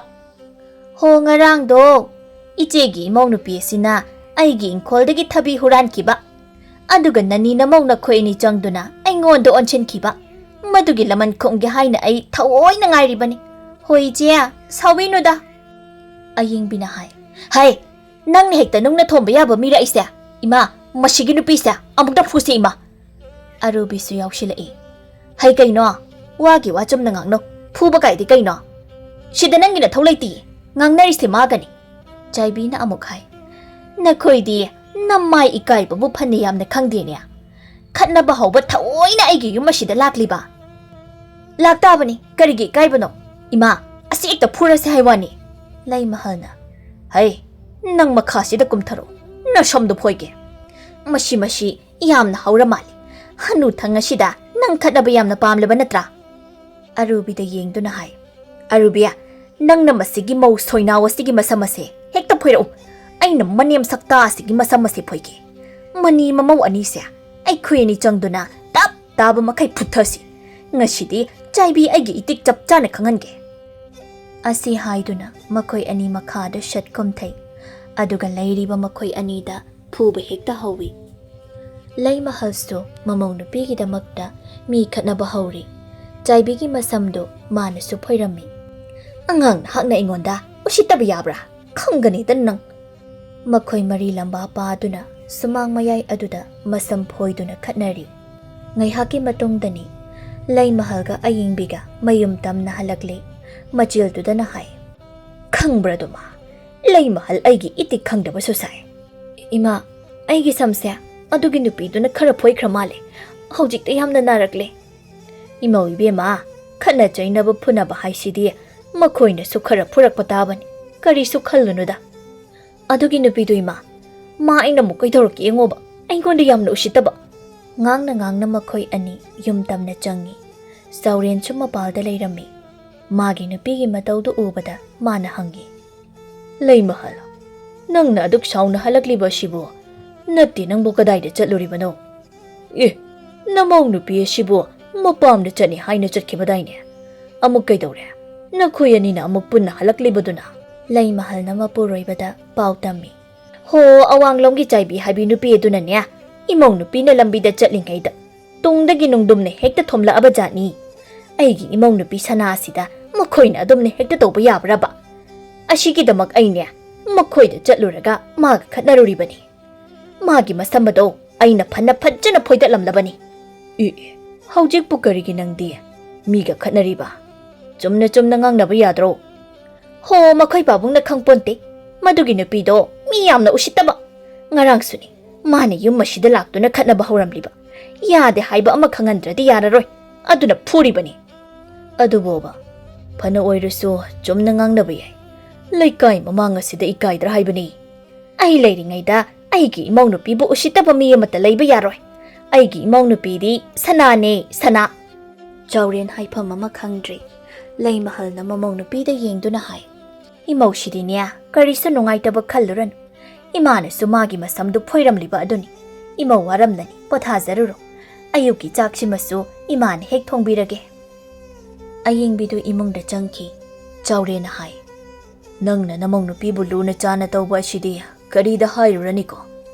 "ꯍꯣ, ꯉꯔꯥꯡꯗꯣ ꯏꯆꯦꯒꯤ ꯏꯃꯧ ꯅꯨꯄꯤ ꯑꯁꯤꯅ ꯑꯩꯒꯤ ꯏꯪꯈꯣꯜꯗꯒꯤ ꯊꯕꯤ ꯍꯨꯔꯥꯟꯈꯤꯕ꯫ ꯑꯗꯨꯒ ꯅꯅꯤ ꯅꯃꯧ ꯅꯈꯣꯏ ꯑꯅꯤ ꯆꯪꯗꯨꯅ ꯑꯩꯉꯣꯟꯗ ꯑꯣꯟꯁꯤꯟꯈꯤꯕ꯫ ꯃꯗꯨꯒꯤ ꯂꯃꯟ ꯈꯨꯝꯒꯦ ꯍꯥꯏꯅ ꯑꯩ ꯊꯑꯣꯏꯅ ꯉꯥꯏꯔꯤꯕꯅꯤ꯫ ꯍꯣꯏ ꯏꯆꯦ, ꯁꯥꯎꯕꯤꯅꯨꯗ꯫" ꯑꯌꯤꯡꯕꯤꯅ ꯍꯥꯏ, "ꯍꯩ, ꯅꯪꯅ ꯍꯦꯛꯇ ꯅꯨꯡꯅ ꯊꯣꯝꯕ ꯌꯥꯕ ꯃꯤꯔ ꯑꯩꯁꯦ? ꯏꯃꯥ, ꯃꯁꯤꯒꯤ ꯅꯨꯄꯤꯁꯦ ꯑꯃꯨꯛꯇ ꯐꯨꯁꯤ ꯏꯃꯥ꯫" ꯑꯔꯨꯕꯤꯁꯨ ꯌꯥꯎꯁꯤꯜꯂꯛꯏ꯫ "ꯍꯩ ꯀꯩꯅꯣ? ꯋꯥꯒꯤ ꯋꯥ ꯆꯨꯝꯅ ꯉꯥꯡꯅꯧ꯫ ꯐꯨꯕ ꯀꯥꯏꯗꯤ ꯀꯩꯅꯣ? ꯁꯤꯗ ꯅꯪꯒꯤ ꯅꯊꯧ ꯂꯩꯇꯤꯌꯦ꯫ ꯉꯥꯡꯅꯔꯤꯁꯦ ꯃꯥꯒꯅꯤ꯫" ꯆꯥꯏꯕꯤꯅ ꯑꯃꯨꯛ ꯍꯥꯏ, "ꯅꯈꯣꯏꯗꯤ ꯅꯃꯥꯏ ꯏꯀꯥꯏꯕꯕꯨ ꯐꯅ ꯌꯥꯝꯅ ꯈꯪꯗꯦꯅꯦ꯫ ꯈꯠꯅꯕ ꯍꯧꯕ ꯊꯑꯣꯏꯅ ꯑꯩꯒꯤ ꯌꯨꯝ ꯑꯁꯤꯗ ꯂꯥꯛꯂꯤꯕ?" "ꯂꯥꯛꯇꯥꯕꯅꯤ, ꯀꯔꯤꯒꯤ ꯏꯀꯥꯏꯕꯅꯣ? ꯏꯃꯥ, ꯑꯁꯤ ꯍꯦꯛꯇ ꯐꯨꯔꯁꯦ ꯍꯥꯏ ꯋꯥꯅꯤ꯫" ꯂꯩꯃꯍꯜꯅ, "ꯍꯩ, ꯅꯪ ꯃꯈꯥꯁꯤꯗ ꯀꯨꯝꯊꯔꯣ, ꯅꯁꯝꯗꯨ ꯐꯣꯏꯒꯦ꯫ ꯃꯁꯤ, ꯃꯁꯤ ꯌꯥꯝꯅ ꯍꯧꯔ ꯃꯥꯜꯂꯤ꯫ ꯍꯅꯨꯊꯪ ꯑꯁꯤꯗ ꯅꯪ ꯈꯠꯅꯕ ꯌꯥꯝꯅ ꯄꯥꯝꯂꯕ ꯅꯠꯇ꯭ꯔꯥ?" ꯑꯔꯨꯕꯤꯗ ꯌꯦꯡꯗꯨꯅ ꯍꯥꯏ, "ꯑꯔꯨꯕꯤ, ꯅꯪꯅ ꯃꯁꯤꯒꯤ ꯃꯧ ꯁꯣꯏꯅꯥꯎ ꯑꯁꯤꯒꯤ ꯃꯁꯝ ꯑꯁꯦ ꯍꯦꯛꯇ ꯐꯣꯏꯔꯛꯎ꯫ ꯑꯩꯅ ꯃꯅꯦꯝ ꯁꯛꯇꯥ ꯑꯁꯤꯒꯤ ꯃꯁꯝ ꯑꯁꯦ ꯐꯣꯏꯒꯦ꯫ ꯃꯅꯤ ꯃꯃꯧ ꯑꯅꯤꯁꯦ ꯑꯩꯈꯣꯏ ꯑꯅꯤ ꯆꯪꯗꯨꯅ ꯇꯞ ꯇꯥꯕ ꯃꯈꯩ ꯐꯨꯊꯁꯤ꯫ ꯉꯁꯤꯗꯤ ꯆꯥꯏꯕꯤ ꯑꯩꯒꯤ ꯏꯇꯤꯛ ꯆꯞ ꯆꯥꯅ ꯈꯪꯍꯟꯒꯦ꯫" ꯑꯁꯤ ꯍꯥꯏꯗꯨꯅ ꯃꯈꯣꯏ ꯑꯅꯤ ꯃꯈꯥꯗ ꯁꯠ ꯀꯨꯝꯊꯩ꯫ ꯑꯗꯨꯒ ꯂꯩꯔꯤꯕ ꯃꯈꯣꯏ ꯑꯅꯤꯗ ꯐꯨꯕ ꯍꯦꯛꯇ ꯍꯧꯏ꯫ ꯂꯩꯃꯍꯜꯁꯨ ꯃꯃꯧ ꯅꯨꯄꯤꯒꯤꯗꯃꯛꯇ ꯃꯤ ꯈꯠꯅꯕ ꯍꯧꯔꯤ꯫ ꯆꯥꯏꯕꯤꯒꯤ ꯃꯁꯝꯗꯨ ꯃꯥꯅꯁꯨ ꯐꯣꯏꯔꯝꯃꯤ꯫ "ꯑꯉꯥꯡ ꯅꯍꯥꯛꯅ ꯑꯩꯉꯣꯟꯗ ꯎꯁꯤꯠꯇꯕ ꯌꯥꯕ꯭ꯔꯥ? ꯈꯪꯒꯅꯤꯗ ꯅꯪ!" ꯃꯈꯣꯏ ꯃꯔꯤ ꯂꯝꯕꯥ ꯄꯥꯗꯨꯅ ꯁꯨꯃꯥꯡ ꯃꯌꯥꯏ ꯑꯗꯨꯗ ꯃꯁꯝ ꯐꯣꯏꯗꯨꯅ ꯈꯠꯅꯔꯤ꯫ ꯉꯥꯏꯍꯥꯛꯀꯤ ꯃꯇꯨꯡꯗꯅꯤ ꯂꯩꯃꯍꯜꯒ ꯑꯌꯤꯡꯕꯤꯒ ꯃꯌꯨꯝ ꯇꯝꯅ ꯍꯜꯂꯛꯂꯤ꯫ ꯃꯆꯤꯜꯗꯨꯗꯅ ꯍꯥꯏ, "ꯈꯪꯕ꯭ꯔꯥ ꯑꯗꯨꯃ? ꯂꯩꯃꯍꯜ ꯑꯩꯒꯤ ꯏꯇꯤꯛ ꯈꯪꯗꯕꯁꯨ ꯁꯥꯏ꯫ ꯏꯃꯥ, ꯑꯩꯒꯤ ꯁꯝꯁꯦ ꯑꯗꯨꯒꯤ ꯅꯨꯄꯤꯗꯨꯅ ꯈꯔ ꯐꯣꯏꯈ꯭ꯔ ꯃꯥꯜꯂꯦ꯫ ꯍꯧꯖꯤꯛꯇ ꯌꯥꯝꯅ ꯅꯥꯔꯛꯂꯦ꯫" "ꯏꯃꯧ ꯏꯕꯦꯝꯃ, ꯈꯠꯅ ꯆꯩꯅꯕ ꯐꯨꯅꯕ ꯍꯥꯏꯁꯤꯗꯤ ꯃꯈꯣꯏꯅꯁꯨ ꯈꯔ ꯐꯨꯔꯛꯄ ꯇꯥꯕꯅꯤ꯫ ꯀꯔꯤꯁꯨ ꯈꯜꯂꯨꯅꯨꯗ꯫ ꯑꯗꯨꯒꯤ ꯅꯨꯄꯤꯗꯨ ꯏꯃꯥ, ꯃꯥ ꯑꯩꯅ ꯑꯃꯨꯛ ꯀꯩꯗꯧꯔꯛꯀꯦ ꯌꯦꯡꯉꯣꯕ, ꯑꯩꯉꯣꯟꯗ ꯌꯥꯝꯅ ꯎꯁꯤꯠꯇꯕ!" ꯉꯥꯡꯅ ꯉꯥꯡꯅ ꯃꯈꯣꯏ ꯑꯅꯤ ꯌꯨꯝ ꯇꯝꯅ ꯆꯪꯉꯤ꯫ ꯆꯥꯎꯔꯦꯟꯁꯨ ꯃꯄꯥꯜꯗ ꯂꯩꯔꯝꯃꯤ꯫ ꯃꯥꯒꯤ ꯅꯨꯄꯤꯒꯤ ꯃꯇꯧꯗꯨ ꯎꯕꯗ ꯃꯥꯅ ꯍꯪꯉꯤ, "ꯂꯩꯃꯍꯜ, ꯅꯪꯅ ꯑꯗꯨꯛ ꯁꯥꯎꯅ ꯍꯜꯂꯛꯂꯤꯕ ꯑꯁꯤꯕꯨ? ꯅꯠꯇꯦ, ꯅꯪꯕꯨ ꯀꯗꯥꯏꯗ ꯆꯠꯂꯨꯔꯤꯕꯅꯣ?" "ꯑꯦ, ꯅꯃꯧ ꯅꯨꯄꯤ ꯑꯁꯤꯕꯨ ꯃꯄꯥꯝꯗ ꯆꯠꯅꯤ ꯍꯥꯏꯅ ꯆꯠꯈꯤꯕꯗꯥꯏꯅꯦ? ꯑꯃꯨꯛ ꯀꯩꯗꯧꯔꯦ? ꯅꯈꯣꯏ ꯑꯅꯤꯅ ꯑꯃꯨꯛ ꯄꯨꯟꯅ ꯍꯜꯂꯛꯂꯤꯕꯗꯨꯅ?" ꯂꯩꯃꯍꯜꯅ ꯃꯄꯨꯔꯣꯏꯕꯗ ꯄꯥꯎ ꯇꯝꯃꯤ꯫ "ꯍꯣ, ꯑꯋꯥꯡꯂꯣꯝꯒꯤ ꯆꯥꯏꯕꯤ ꯍꯥꯏꯕꯤ ꯅꯨꯄꯤ ꯑꯗꯨꯅꯅꯦ, ꯏꯃꯧ ꯅꯨꯄꯤꯅ ꯂꯝꯕꯤꯗ ꯆꯠꯂꯤꯉꯩꯗ ꯇꯨꯡꯗꯒꯤ ꯅꯨꯡꯗꯨꯝꯅ ꯍꯦꯛꯇ ꯊꯣꯝꯂꯛꯑꯕ ꯖꯥꯠꯅꯤ꯫ ꯑꯩꯒꯤ ꯏꯃꯧ ꯅꯨꯄꯤ ꯁꯅꯥ ꯑꯁꯤꯗ ꯃꯈꯣꯏꯅ ꯑꯗꯨꯝꯅ ꯍꯦꯛꯇ ꯇꯧꯕ ꯌꯥꯕ꯭ꯔꯕ? ꯑꯁꯤꯒꯤꯗꯃꯛ ꯑꯩꯅꯦ ꯃꯈꯣꯏꯗ ꯆꯠꯂꯨꯔꯒ ꯃꯥꯒ ꯈꯠꯅꯔꯨꯔꯤꯕꯅꯤ꯫ ꯃꯥꯒꯤ ꯃꯁꯝ ꯑꯗꯣ ꯑꯩꯅ ꯐꯅ ꯐꯖꯅ ꯐꯣꯏꯗꯠꯂꯝꯂꯕꯅꯤ꯫" "ꯑꯦ, ꯑꯦ, ꯍꯧꯖꯤꯛꯄꯨ ꯀꯔꯤꯒꯤ ꯅꯪꯗꯤ ꯃꯤꯒ ꯈꯠꯅꯔꯤꯕ? ꯆꯨꯝꯅ ꯆꯨꯝꯅ ꯉꯥꯡꯅꯕ ꯌꯥꯗ꯭ꯔꯣ?" "ꯍꯣ, ꯃꯈꯣꯏ ꯄꯥꯕꯨꯡꯅ ꯈꯪꯄꯣꯟꯇꯦ꯫ ꯃꯗꯨꯒꯤ ꯅꯨꯄꯤꯗꯣ ꯃꯤ ꯌꯥꯝꯅ ꯎꯁꯤꯠꯇꯕ꯫ ꯉꯔꯥꯡꯁꯨꯅꯤ, ꯃꯥꯅ ꯌꯨꯝ ꯑꯁꯤꯗ ꯂꯥꯛꯇꯨꯅ ꯈꯠꯅꯕ ꯍꯧꯔꯝꯂꯤꯕ꯫ ꯌꯥꯗꯦ ꯍꯥꯏꯕ ꯑꯃ ꯈꯪꯍꯟꯗ꯭ꯔꯗꯤ ꯌꯥꯔꯔꯣꯏ꯫ ꯑꯗꯨꯅ ꯐꯨꯔꯤꯕꯅꯤ꯫" "ꯑꯗꯨꯕꯣꯕ, ꯐꯅ ꯑꯣꯏꯔꯁꯨ ꯆꯨꯝꯅ ꯉꯥꯡꯅꯕ ꯌꯥꯏ꯫ ꯂꯩꯀꯥꯏ ꯃꯃꯥꯡ ꯑꯁꯤꯗ ꯏꯀꯥꯏꯗ꯭ꯔꯥ ꯍꯥꯏꯕꯅꯤ꯫ ꯑꯩ ꯂꯩꯔꯤꯉꯩꯗ ꯑꯩꯒꯤ ꯏꯃꯧ ꯅꯨꯄꯤꯕꯨ ꯎꯁꯤꯠꯇꯕ ꯃꯤ ꯑꯃꯠꯇ ꯂꯩꯕ ꯌꯥꯔꯣꯏ꯫ ꯑꯩꯒꯤ ꯏꯃꯧ ꯅꯨꯄꯤꯗꯤ ꯁꯅꯥꯅꯦ, ꯁꯅꯥ꯫" ꯆꯥꯎꯔꯦꯟ ꯍꯥꯏꯐꯝ ꯑꯃ ꯈꯪꯗ꯭ꯔꯦ꯫ ꯂꯩꯃꯍꯜꯅ ꯃꯃꯧ ꯅꯨꯄꯤꯗ ꯌꯦꯡꯗꯨꯅ ꯍꯥꯏ, "ꯏꯃꯧꯁꯤꯗꯤꯅꯦ, ꯀꯔꯤꯁꯨ ꯅꯨꯡꯉꯥꯏꯇꯕ ꯈꯜꯂꯨꯔꯅꯨ꯫ ꯏꯃꯥꯅꯁꯨ ꯃꯥꯒꯤ ꯃꯁꯝꯗꯨ ꯐꯣꯏꯔꯝꯂꯤꯕ ꯑꯗꯨꯅꯤ꯫ "ꯏꯃꯧ ꯋꯥꯔꯝꯂꯅꯤ, ꯄꯣꯊꯥꯖꯔꯨꯔꯣ꯫ ꯑꯌꯨꯛꯀꯤ ꯆꯥꯛꯁꯤꯃꯁꯨ ꯏꯃꯥꯅ ꯍꯦꯛ ꯊꯣꯡꯕꯤꯔꯒꯦ"꯫ ꯑꯌꯦꯡꯕꯤꯗꯨ ꯏꯃꯨꯡꯗ ꯆꯪꯈꯤ꯫ ꯆꯥꯎꯔꯦꯟꯅ ꯍꯥꯏ, "ꯅꯪꯅ ꯅꯃꯧ ꯅꯨꯄꯤꯕꯨ ꯂꯨꯅ ꯆꯥꯅ ꯇꯧꯕ ꯑꯁꯤꯗꯤ ꯀꯔꯤꯗ ꯍꯥꯏꯔꯨꯔꯅꯤꯀꯣ?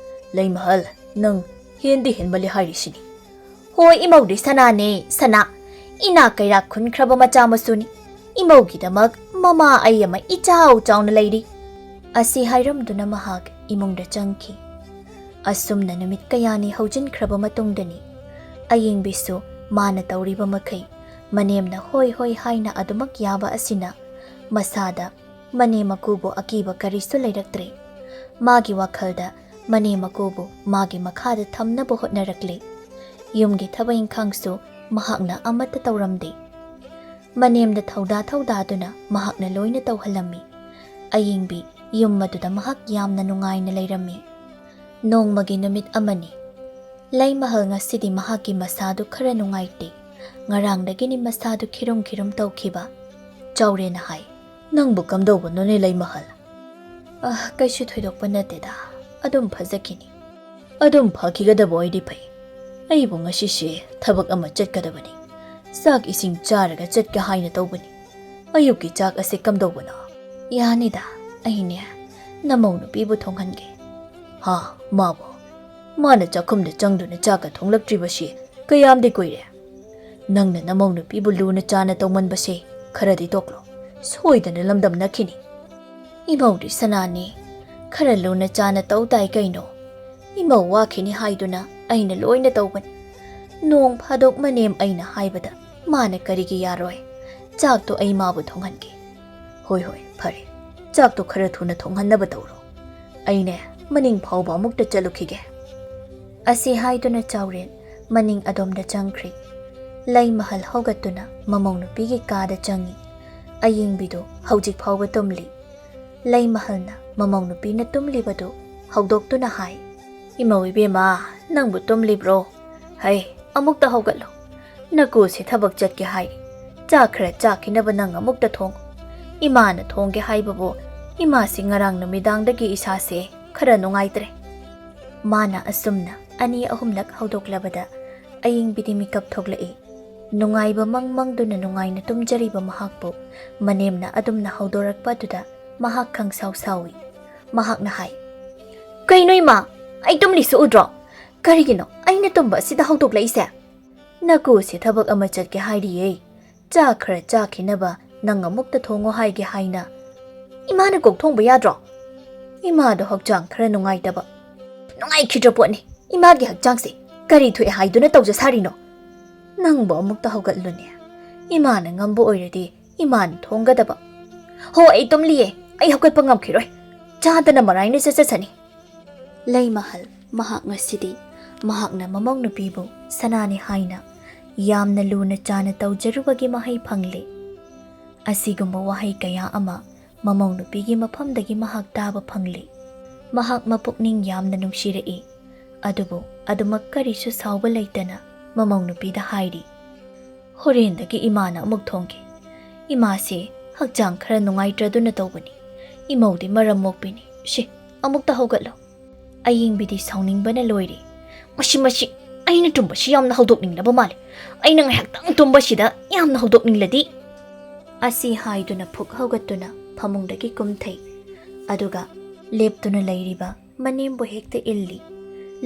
ꯂꯩꯃꯍꯜ, ꯅꯪ ꯍꯦꯟꯗꯤ ꯍꯦꯟꯃꯜꯂꯤ ꯍꯥꯏꯔꯤꯁꯤꯅꯤ"꯫ "ꯍꯣꯏ, ꯏꯃꯧꯗꯤ ꯁꯅꯥꯅꯦ, ꯁꯅꯥ꯫ ꯏꯅꯥꯛ ꯀꯩꯔꯥꯛ ꯈꯨꯟꯈ꯭ꯔꯕ ꯃꯆꯥ ꯃꯁꯨꯅꯤ꯫ ꯏꯃꯧꯒꯤꯗꯃꯛ ꯃꯃꯥ ꯑꯩ ꯑꯃ ꯏꯆꯥꯎ ꯆꯥꯎꯅ ꯂꯩꯔꯤ"꯫ ꯑꯁꯤ ꯍꯥꯏꯔꯝꯗꯨꯅ ꯃꯍꯥꯛ ꯏꯃꯨꯡꯗ ꯆꯪꯈꯤ꯫ ꯑꯁꯨꯝꯅ ꯅꯨꯃꯤꯠ ꯀꯌꯥꯅꯤ ꯍꯧꯖꯤꯟꯈ꯭ꯔꯕ ꯃꯇꯨꯡꯗꯅꯤ, ꯑꯌꯦꯡꯕꯤꯁꯨ ꯃꯥꯅ ꯇꯧꯔꯤꯕ ꯃꯈꯩ ꯃꯅꯦꯝꯅ ꯍꯣꯏ ꯍꯣꯏ ꯍꯥꯏꯅ ꯑꯗꯨꯃꯛ ꯌꯥꯕ ꯑꯁꯤꯅ ꯃꯁꯥꯗ ꯃꯅꯦꯝ ꯃꯀꯨꯕꯨ ꯑꯀꯤꯕ ꯀꯔꯤꯁꯨ ꯂꯩꯔꯛꯇ꯭ꯔꯦ꯫ ꯃꯥꯒꯤ ꯋꯥꯈꯜꯗ ꯃꯅꯦꯝ ꯃꯀꯨꯕꯨ ꯃꯥꯒꯤ ꯃꯈꯥꯗ ꯊꯝꯅꯕ ꯍꯣꯠꯅꯔꯛꯂꯦ꯫ ꯌꯨꯝꯒꯤ ꯊꯕꯛ ꯏꯪꯈꯥꯡꯁꯨ ꯃꯍꯥꯛꯅ ꯑꯃꯠꯇ ꯇꯧꯔꯝꯗꯦ꯫ ꯃꯅꯦꯝꯗ ꯊꯧꯗꯥ ꯊꯧꯗꯥꯗꯨꯅ ꯃꯍꯥꯛꯅ ꯂꯣꯏꯅ ꯇꯧꯍꯜꯂꯝꯃꯤ꯫ ꯑꯌꯦꯡꯕꯤ ꯌꯨꯝ ꯑꯗꯨꯗ ꯃꯍꯥꯛ ꯌꯥꯝꯅ ꯅꯨꯡꯉꯥꯏꯅ ꯂꯩꯔꯝꯃꯤ꯫ ꯅꯣꯡꯃꯒꯤ ꯅꯨꯃꯤꯠ ꯑꯃꯅꯤ꯫ ꯂꯩꯃꯍꯜ ꯉꯁꯤꯗꯤ ꯃꯍꯥꯛꯀꯤ ꯃꯁꯥꯗꯨ ꯈꯔ ꯅꯨꯡꯉꯥꯏꯇꯦ꯫ ꯉꯔꯥꯡꯗꯒꯤꯅꯤ ꯃꯁꯥꯗꯨ ꯈꯤꯔꯨꯝ ꯈꯤꯔꯨꯝ ꯇꯧꯈꯤꯕ꯫ ꯆꯥꯎꯔꯦꯟꯅ ꯍꯥꯏ, "ꯅꯪꯕꯨ ꯀꯝꯗꯧꯕꯅꯣꯅꯦ ꯂꯩꯃꯍꯜ?" "ꯑ, ꯀꯩꯁꯨ ꯊꯣꯏꯗꯣꯛꯄ ꯅꯠꯇꯦꯗ, ꯑꯗꯨꯝ ꯐꯖꯈꯤꯅꯤ"꯫ "ꯑꯗꯨꯝ ꯐꯈꯤꯒꯗꯕ ꯑꯣꯏꯗꯤ ꯐꯩ꯫ ꯑꯩꯕꯨ ꯉꯁꯤꯁꯦ ꯊꯕꯛ ꯑꯃ ꯆꯠꯀꯗꯕꯅꯤ꯫ ꯆꯥꯛ ꯏꯁꯤꯡ ꯆꯥꯔꯒ ꯆꯠꯀꯦ ꯍꯥꯏꯅ ꯇꯧꯕꯅꯤ꯫ ꯑꯌꯨꯛꯀꯤ ꯆꯥꯛ ꯑꯁꯤ ꯀꯝꯗꯧꯕꯅꯣ?" "ꯌꯥꯅꯤꯗ, ꯑꯩꯅꯦ ꯅꯃꯧ ꯅꯨꯄꯤꯕꯨ ꯊꯣꯡꯍꯟꯒꯦ"꯫ "ꯍꯥ, ꯃꯥꯕꯨ? ꯃꯥꯅ ꯆꯥꯛꯈꯨꯝꯗ ꯆꯪꯗꯨꯅ ꯆꯥꯛꯀ ꯊꯣꯡꯂꯛꯇ꯭ꯔꯤꯕꯁꯤ ꯀꯌꯥꯝꯗꯤ ꯀꯨꯏꯔꯦ? ꯅꯪꯅ ꯅꯃꯧ ꯅꯨꯄꯤꯕꯨ ꯂꯨꯅ ꯆꯥꯅ ꯇꯧꯃꯟꯕꯁꯦ ꯈꯔꯗꯤ ꯇꯣꯛꯂꯣ꯫ ꯁꯣꯏꯗꯅ ꯂꯝꯗꯝꯅꯈꯤꯅꯤ"꯫ "ꯏꯃꯧꯗꯤ ꯁꯅꯥꯅꯤ, ꯈꯔ ꯂꯨꯅ ꯆꯥꯅ ꯇꯧ ꯇꯥꯏ ꯀꯩꯅꯣ꯫ ꯏꯃꯧ ꯋꯥꯈꯤꯅꯤ ꯍꯥꯏꯗꯨꯅ ꯑꯩꯅ ꯂꯣꯏꯅ ꯇꯧꯕꯅꯤ꯫ ꯅꯣꯡ ꯐꯥꯗꯣꯛ ꯃꯅꯦꯝ ꯑꯩꯅ ꯍꯥꯏꯕꯗ ꯃꯥꯅ ꯀꯔꯤꯒꯤ ꯌꯥꯔꯣꯏ? ꯆꯥꯛꯇꯣ ꯑꯩ ꯃꯥꯕꯨ ꯊꯣꯡꯍꯟꯒꯦ"꯫ "ꯍꯣꯏ, ꯍꯣꯏ, ꯐꯔꯦ꯫ ꯆꯥꯛꯇꯣ ꯈꯔ ꯊꯨꯅ ꯊꯣꯡꯍꯟꯅꯕ ꯇꯧꯔꯣ꯫ ꯑꯩꯅꯦ ꯃꯅꯤꯡ ꯐꯥꯎꯕ ꯑꯃꯨꯛꯇ ꯆꯠꯂꯨꯈꯤꯒꯦ"꯫ ꯑꯁꯤ ꯍꯥꯏꯗꯨꯅ ꯆꯥꯎꯔꯦꯟ ꯃꯅꯤꯡ ꯑꯗꯣꯝꯗ ꯆꯪꯈ꯭ꯔꯦ꯫ ꯂꯩꯃꯍꯜ ꯍꯧꯒꯠꯇꯨꯅ ꯃꯃꯧ ꯅꯨꯄꯤꯒꯤ ꯀꯥꯗ ꯆꯪꯉꯤ꯫ ꯑꯌꯦꯡꯕꯤꯗꯨ ꯍꯧꯖꯤꯛ ꯐꯥꯎꯕ ꯇꯨꯝꯂꯤ꯫ ꯂꯩꯃꯍꯜꯅ ꯃꯃꯧ ꯅꯨꯄꯤꯅ ꯇꯨꯝꯂꯤꯕꯗꯨ ꯍꯧꯗꯣꯛꯇꯨꯅ ꯍꯥꯏ, "ꯏꯃꯧ ꯏꯕꯦꯝꯃ, ꯅꯪꯕꯨ ꯇꯨꯝꯂꯤꯕ꯭ꯔꯣ? ꯍꯩ, ꯑꯃꯨꯛꯇ ꯍꯧꯒꯠꯂꯣ꯫ ꯅꯀꯨꯁꯤ ꯊꯕꯛ ꯆꯠꯀꯦ ꯍꯥꯏꯔꯤ꯫ ꯆꯥꯛ ꯈꯔ ꯆꯥꯈꯤꯅꯕ ꯅꯪ ꯑꯃꯨꯛꯇ ꯊꯣꯡꯉꯨ꯫ ꯏꯃꯥꯅ ꯊꯣꯡꯒꯦ ꯍꯥꯏꯕꯕꯨ ꯏꯃꯥꯁꯤ ꯉꯔꯥꯡ ꯅꯨꯃꯤꯗꯥꯡꯗꯒꯤ ꯏꯁꯥꯁꯦ ꯈꯔ ꯅꯨꯡꯉꯥꯏꯇ꯭ꯔꯦ"꯫ ꯃꯥꯅ ꯑꯁꯨꯝꯅ ꯑꯅꯤ ꯑꯍꯨꯝꯂꯛ ꯍꯧꯗꯣꯛꯂꯕꯗ ꯑꯌꯤꯡꯕꯤꯗꯤ ꯃꯤꯀꯞ ꯊꯣꯛꯂꯛꯏ꯫ ꯅꯨꯡꯉꯥꯏꯕ ꯃꯪ ꯃꯪꯗꯨꯅ ꯅꯨꯡꯉꯥꯏꯅ ꯇꯨꯝꯖꯔꯤꯕ ꯃꯍꯥꯛꯄꯨ ꯃꯅꯦꯝꯅ ꯑꯗꯨꯝꯅ ꯍꯧꯗꯣꯔꯛꯄ ꯑꯗꯨꯗ ꯃꯍꯥꯛ ꯈꯪꯁꯥꯎ ꯁꯥꯎꯏ꯫ ꯃꯍꯥꯛꯅ ꯍꯥꯏ, "ꯀꯩꯅꯣ ꯏꯃꯥ, ꯑꯩ ꯇꯨꯝꯂꯤꯁꯨ ꯎꯗ꯭ꯔꯣ? ꯀꯔꯤꯒꯤꯅꯣ ꯑꯩꯅ ꯇꯨꯝꯕ ꯑꯁꯤꯗ ꯍꯧꯗꯣꯛꯂꯛꯏꯁꯦ?" "ꯅꯀꯨꯁꯦ ꯊꯕꯛ ꯑꯃ ꯆꯠꯀꯦ ꯍꯥꯏꯔꯤꯌꯦ꯫ ꯆꯥꯛ ꯈꯔ ꯆꯥꯈꯤꯅꯕ ꯅꯪ ꯑꯃꯨꯛꯇ ꯊꯣꯡꯉꯣ ꯍꯥꯏꯒꯦ ꯍꯥꯏꯅ ꯏꯃꯥꯅ ꯀꯣꯛ ꯊꯣꯡꯕ ꯌꯥꯗ꯭ꯔꯣ?" "ꯏꯃꯥꯗꯣ ꯍꯛꯆꯥꯡ ꯈꯔ ꯅꯨꯡꯉꯥꯏꯇꯕ꯫" "ꯅꯨꯡꯉꯥꯏꯈꯤꯗ꯭ꯔ ꯄꯣꯠꯅꯤ ꯏꯃꯥꯒꯤ ꯍꯛꯆꯥꯡꯁꯦ꯫ ꯀꯔꯤ ꯊꯣꯛꯑꯦ ꯍꯥꯏꯗꯨꯅ ꯇꯧꯖ ꯁꯥꯔꯤꯅꯣ? ꯅꯪꯕꯨ ꯑꯃꯨꯛꯇ ꯍꯧꯒꯠꯂꯨꯅꯦ꯫ ꯏꯃꯥꯅ ꯉꯝꯕ ꯑꯣꯏꯔꯗꯤ ꯏꯃꯥꯅ ꯊꯣꯡꯒꯗꯕ꯫" "ꯍꯣ, ꯑꯩ ꯇꯨꯝꯂꯤꯌꯦ, ꯑꯩ ꯍꯧꯒꯠꯄ ꯉꯝꯈꯤꯔꯣꯏ꯫ ꯆꯥꯗꯅ ꯃꯔꯥꯏꯅ ꯆꯠꯆꯁꯅꯤ꯫" ꯂꯩꯃꯍꯜ ꯃꯍꯥꯛ ꯉꯁꯤꯗꯤ ꯃꯍꯥꯛꯅ ꯃꯃꯧ ꯅꯨꯄꯤꯕꯨ ꯁꯅꯥꯅꯤ ꯍꯥꯏꯅ ꯌꯥꯝꯅ ꯂꯨꯅ ꯆꯥꯅ ꯇꯧꯖꯔꯨꯕꯒꯤ ꯃꯍꯩ ꯐꯪꯂꯦ꯫ ꯑꯁꯤꯒꯨꯝꯕ ꯋꯥꯍꯩ ꯀꯌꯥ ꯑꯃ ꯃꯃꯧ ꯅꯨꯄꯤꯒꯤ ꯃꯐꯝꯗꯒꯤ ꯃꯍꯥꯛ ꯇꯥꯕ ꯐꯪꯂꯦ꯫ ꯃꯍꯥꯛ ꯃꯄꯨꯛꯅꯤꯡ ꯌꯥꯝꯅ ꯅꯨꯡꯁꯤꯔꯛꯏ꯫ ꯑꯗꯨꯕꯨ ꯑꯗꯨꯃꯛ ꯀꯔꯤꯁꯨ ꯁꯥꯎꯕ ꯂꯩꯇꯅ ꯃꯃꯧ ꯅꯨꯄꯤꯗ ꯍꯥꯏꯔꯤ, "ꯍꯣꯔꯦꯟꯗꯒꯤ ꯏꯃꯥꯅ ꯑꯃꯨꯛ ꯊꯣꯡꯒꯦ꯫ ꯏꯃꯥꯁꯦ ꯍꯛꯆꯥꯡ ꯈꯔ ꯅꯨꯡꯉꯥꯏꯇ꯭ꯔꯗꯨꯅ ꯇꯧꯕꯅꯤ꯫ ꯏꯃꯧꯗꯤ ꯃꯔꯝ ꯃꯣꯛꯄꯤꯅꯤ꯫ ꯁꯤ, ꯑꯃꯨꯛꯇ ꯍꯧꯒꯠꯂꯣ꯫" ꯑꯌꯤꯡꯕꯤꯗꯤ ꯁꯥꯎꯅꯤꯡꯕꯅ ꯂꯣꯏꯔꯦ꯫ "ꯃꯁꯤ, ꯃꯁꯤ, ꯑꯩꯅ ꯇꯨꯝꯕꯁꯤ ꯌꯥꯝꯅ ꯍꯧꯗꯣꯛꯅꯤꯡꯂꯕ ꯃꯥꯜꯂꯦ꯫ ꯑꯩꯅ ꯉꯥꯏꯍꯥꯛꯇꯪ ꯇꯨꯝꯕꯁꯤꯗ ꯌꯥꯝꯅ ꯍꯧꯗꯣꯛꯅꯤꯡꯂꯗꯤ꯫" ꯑꯁꯤ ꯍꯥꯏꯗꯨꯅ ꯐꯨꯛ ꯍꯧꯒꯠꯇꯨꯅ ꯐꯃꯨꯡꯗꯒꯤ ꯀꯨꯝꯊꯩ꯫ ꯑꯗꯨꯒ ꯂꯦꯞꯇꯨꯅ ꯂꯩꯔꯤꯕ ꯃꯅꯦꯝꯕꯨ ꯍꯦꯛꯇ ꯏꯜꯂꯤ꯫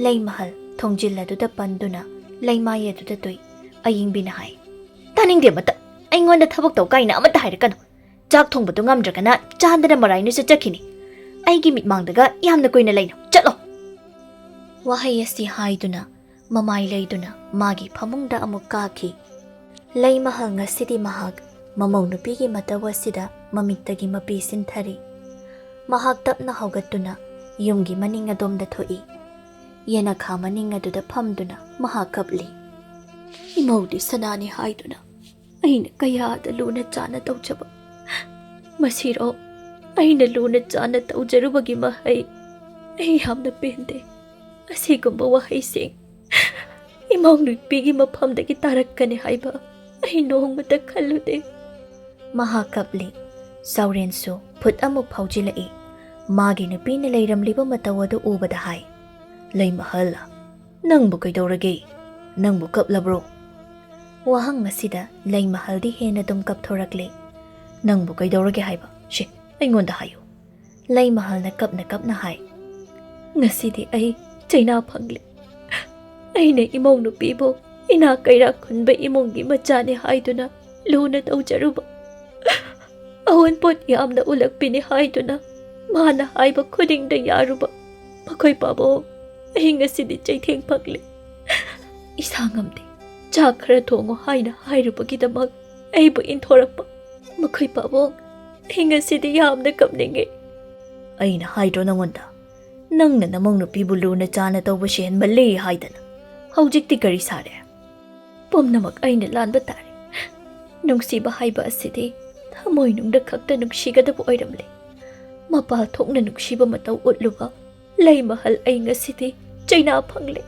ꯂꯩꯃꯍꯜ ꯊꯣꯡꯖꯤꯜ ꯑꯗꯨꯗ ꯄꯟꯗꯨꯅ ꯂꯩꯃꯥꯏ ꯑꯗꯨꯗ ꯇꯨꯏ꯫ ꯑꯌꯤꯡꯕꯤꯅ ꯍꯥꯏ, "ꯇꯥꯅꯤꯡꯗꯦ ꯑꯃꯠꯇ꯫ ꯑꯩꯉꯣꯟꯗ ꯊꯕꯛ ꯇꯧ ꯀꯥꯏꯅ ꯑꯃꯠꯇ ꯍꯥꯏꯔꯛꯀꯅꯨ꯫ ꯆꯥꯛ ꯊꯣꯡꯕꯗꯨ ꯉꯝꯗ꯭ꯔꯒꯅ ꯆꯥꯟꯗꯅ ꯃꯔꯥꯏꯅꯁꯨ ꯆꯠꯈꯤꯅꯤ꯫ ꯑꯩꯒꯤ ꯃꯤꯠꯃꯥꯡꯗꯒ ꯌꯥꯝꯅ ꯀꯨꯏꯅ ꯂꯩꯅꯨ꯫ ꯆꯠꯂꯣ!" ꯋꯥꯍꯩ ꯑꯁꯤ ꯍꯥꯏꯗꯨꯅ ꯃꯃꯥꯏ ꯂꯩꯗꯨꯅ ꯃꯥꯒꯤ ꯐꯃꯨꯡꯗ ꯑꯃꯨꯛ ꯀꯥꯈꯤ꯫ ꯂꯩꯃꯍꯜ ꯉꯁꯤꯗꯤ ꯃꯍꯥꯛ ꯃꯃꯧ ꯅꯨꯄꯤꯒꯤ ꯃꯇꯧ ꯑꯁꯤꯗ ꯃꯃꯤꯠꯇꯒꯤ ꯃꯄꯤ ꯁꯤꯟꯊꯔꯤ꯫ ꯃꯍꯥꯛ ꯇꯞꯅ ꯍꯧꯒꯠꯇꯨꯅ ꯌꯨꯝꯒꯤ ꯃꯅꯤꯡ ꯑꯗꯣꯝꯗ ꯊꯣꯛꯏ꯫ ꯌꯦꯅꯈꯥ ꯃꯅꯤꯡ ꯑꯗꯨꯗ ꯐꯝꯗꯨꯅ ꯃꯍꯥꯛ ꯀꯞꯂꯤ꯫ "ꯏꯃꯧꯗꯤ ꯁꯅꯥꯅꯤ ꯍꯥꯏꯗꯨꯅ ꯑꯩꯅ ꯀꯌꯥꯗ ꯂꯨꯅ ꯆꯥꯅ ꯇꯧꯖꯕ꯫ ꯃꯁꯤꯔꯣ ꯑꯩꯅ ꯂꯨꯅ ꯆꯥꯅ ꯇꯧꯖꯔꯨꯕꯒꯤ ꯃꯍꯩ? ꯑꯩ ꯌꯥꯝꯅ ꯄꯦꯟꯗꯦ꯫ ꯑꯁꯤꯒꯨꯝꯕ ꯋꯥꯍꯩꯁꯤꯡ ꯏꯃꯧ ꯅꯨꯄꯤꯒꯤ ꯃꯐꯝꯗꯒꯤ ꯇꯥꯔꯛꯀꯅꯤ ꯍꯥꯏꯕ ꯑꯩ ꯅꯣꯡꯃꯇ ꯈꯜꯂꯨꯗꯦ꯫" ꯃꯍꯥꯛ ꯀꯞꯂꯤ꯫ ꯆꯥꯎꯔꯦꯟꯁꯨ ꯐꯨꯠ ꯑꯃꯨꯛ ꯐꯥꯎꯖꯤꯜꯂꯛꯏ꯫ ꯃꯥꯒꯤ ꯅꯨꯄꯤꯅ ꯂꯩꯔꯝꯂꯤꯕ ꯃꯇꯧ ꯑꯗꯨ ꯎꯕꯗ ꯍꯥꯏ, "ꯂꯩꯃꯍꯜ, "ꯅꯪꯕꯨ ꯀꯩꯗꯧꯔꯒꯦ? ꯅꯪꯕꯨ ꯀꯞꯂꯕ꯭ꯔꯣ?" ꯋꯥꯍꯪ ꯑꯁꯤꯗ ꯂꯩꯃꯍꯜꯗꯤ ꯍꯦꯟꯅ ꯑꯗꯨꯝ ꯀꯞꯊꯣꯔꯛꯂꯦ꯫ "ꯅꯪꯕꯨ ꯀꯩꯗꯧꯔꯒꯦ ꯍꯥꯏꯕ? ꯁꯦ, ꯑꯩꯉꯣꯟꯗ ꯍꯥꯏꯌꯨ꯫" ꯂꯩꯃꯍꯜꯅ ꯀꯞꯅ ꯀꯞꯅ ꯍꯥꯏ, "ꯉꯁꯤꯗꯤ ꯑꯩ ꯆꯩꯅꯥ ꯐꯪꯂꯦ꯫ ꯑꯩꯅ ꯏꯃꯧ ꯅꯨꯄꯤꯕꯨ ꯏꯅꯥ ꯀꯩꯔꯥꯛ ꯈꯨꯟꯕ ꯏꯃꯨꯡꯒꯤ ꯃꯆꯥꯅꯤ ꯍꯥꯏꯗꯨꯅ ꯂꯨꯅ ꯇꯧꯖꯔꯨꯕ, ꯑꯑꯣꯟꯄꯣꯠ ꯌꯥꯝꯅ ꯎꯠꯂꯛꯄꯤꯅꯤ ꯍꯥꯏꯗꯨꯅ ꯃꯥꯅ ꯍꯥꯏꯕ ꯈꯨꯗꯤꯡꯗ ꯌꯥꯔꯨꯕ ꯃꯈꯣꯏ ꯄꯥꯕꯨꯡ, ꯑꯩ ꯉꯁꯤꯗꯤ ꯆꯩꯊꯦꯡ ꯐꯪꯂꯦ꯫ ꯏꯁꯥ ꯉꯝꯗꯦ, ꯆꯥꯛ ꯈꯔ ꯊꯣꯡꯉꯨ ꯍꯥꯏꯅ ꯍꯥꯏꯔꯨꯕꯒꯤꯗꯃꯛ ꯑꯩꯕꯨ ꯏꯟꯊꯣꯔꯛꯄ ꯃꯈꯣꯏ ꯄꯥꯕꯨꯡ, ꯑꯩ ꯉꯁꯤꯗꯤ ꯌꯥꯝꯅ ꯀꯞꯅꯤꯡꯉꯦ꯫" "ꯑꯩꯅ ꯍꯥꯏꯗ꯭ꯔꯣ ꯅꯉꯣꯟꯗ, ꯅꯪꯅ ꯅꯃꯧ ꯅꯨꯄꯤꯕꯨ ꯂꯨꯅ ꯆꯥꯅ ꯇꯧꯕꯁꯤ ꯍꯦꯟꯃꯜꯂꯤ ꯍꯥꯏꯗꯅ? ꯍꯧꯖꯤꯛꯇꯤ ꯀꯔꯤ ꯁꯥꯔꯦ?" "ꯄꯨꯝꯅꯃꯛ ꯑꯩꯅ ꯂꯥꯟꯕ ꯇꯥꯔꯦ꯫ ꯅꯨꯡꯁꯤꯕ ꯍꯥꯏꯕ ꯑꯁꯤꯗꯤ ꯊꯃꯣꯏꯅꯨꯡꯗ ꯈꯛꯇ ꯅꯨꯡꯁꯤꯒꯗꯕ ꯑꯣꯏꯔꯝꯂꯦ꯫ ꯃꯄꯥꯜ ꯊꯣꯛꯅ ꯅꯨꯡꯁꯤꯕ ꯃꯇꯧ ꯎꯠꯂꯨꯕ ꯂꯩꯃꯍꯜ, ꯑꯩ ꯉꯁꯤꯗꯤ ꯆꯩꯅꯥ ꯐꯪꯂꯦ꯫"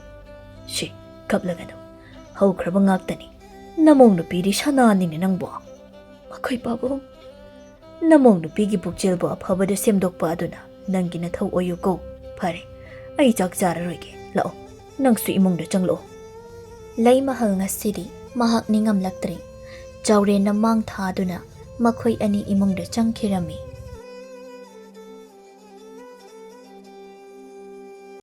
"ꯁꯤ, ꯀꯞꯂꯒꯅꯨ꯫ ꯍꯧꯈ꯭ꯔꯕ ꯉꯥꯛꯇꯅꯤ꯫ ꯅꯃꯧ ꯅꯨꯄꯤꯗꯤ ꯁꯅꯥꯅꯤꯅꯦ ꯅꯪꯕꯨ꯫" "ꯃꯈꯣꯏ ꯄꯥꯕꯨꯡ, ꯅꯃꯧ ꯅꯨꯄꯤꯒꯤ ꯄꯨꯛꯆꯦꯜꯕꯨ ꯑꯐꯕꯗ ꯁꯦꯝꯗꯣꯛꯄ ꯑꯗꯨꯅ ꯅꯪꯒꯤ ꯅꯊꯧ ꯑꯣꯏꯌꯨꯀꯣ꯫ ꯐꯔꯦ, ꯑꯩ ꯆꯥꯛ ꯆꯥꯔꯔꯣꯏꯒꯦ꯫ ꯂꯥꯛꯑꯣ, ꯅꯪꯁꯨ ꯏꯃꯨꯡꯗ ꯆꯪꯂꯛꯑꯣ꯫" ꯂꯩꯃꯍꯜ ꯉꯁꯤꯗꯤ ꯃꯍꯥꯛ ꯅꯤꯡꯉꯝꯂꯛꯇ꯭ꯔꯦ꯫ ꯆꯥꯎꯔꯦꯟꯅ ꯃꯥꯡ ꯊꯥꯗꯨꯅ ꯃꯈꯣꯏ ꯑꯅꯤ ꯏꯃꯨꯡꯗ ꯆꯪꯈꯤꯔꯝꯃꯤ꯫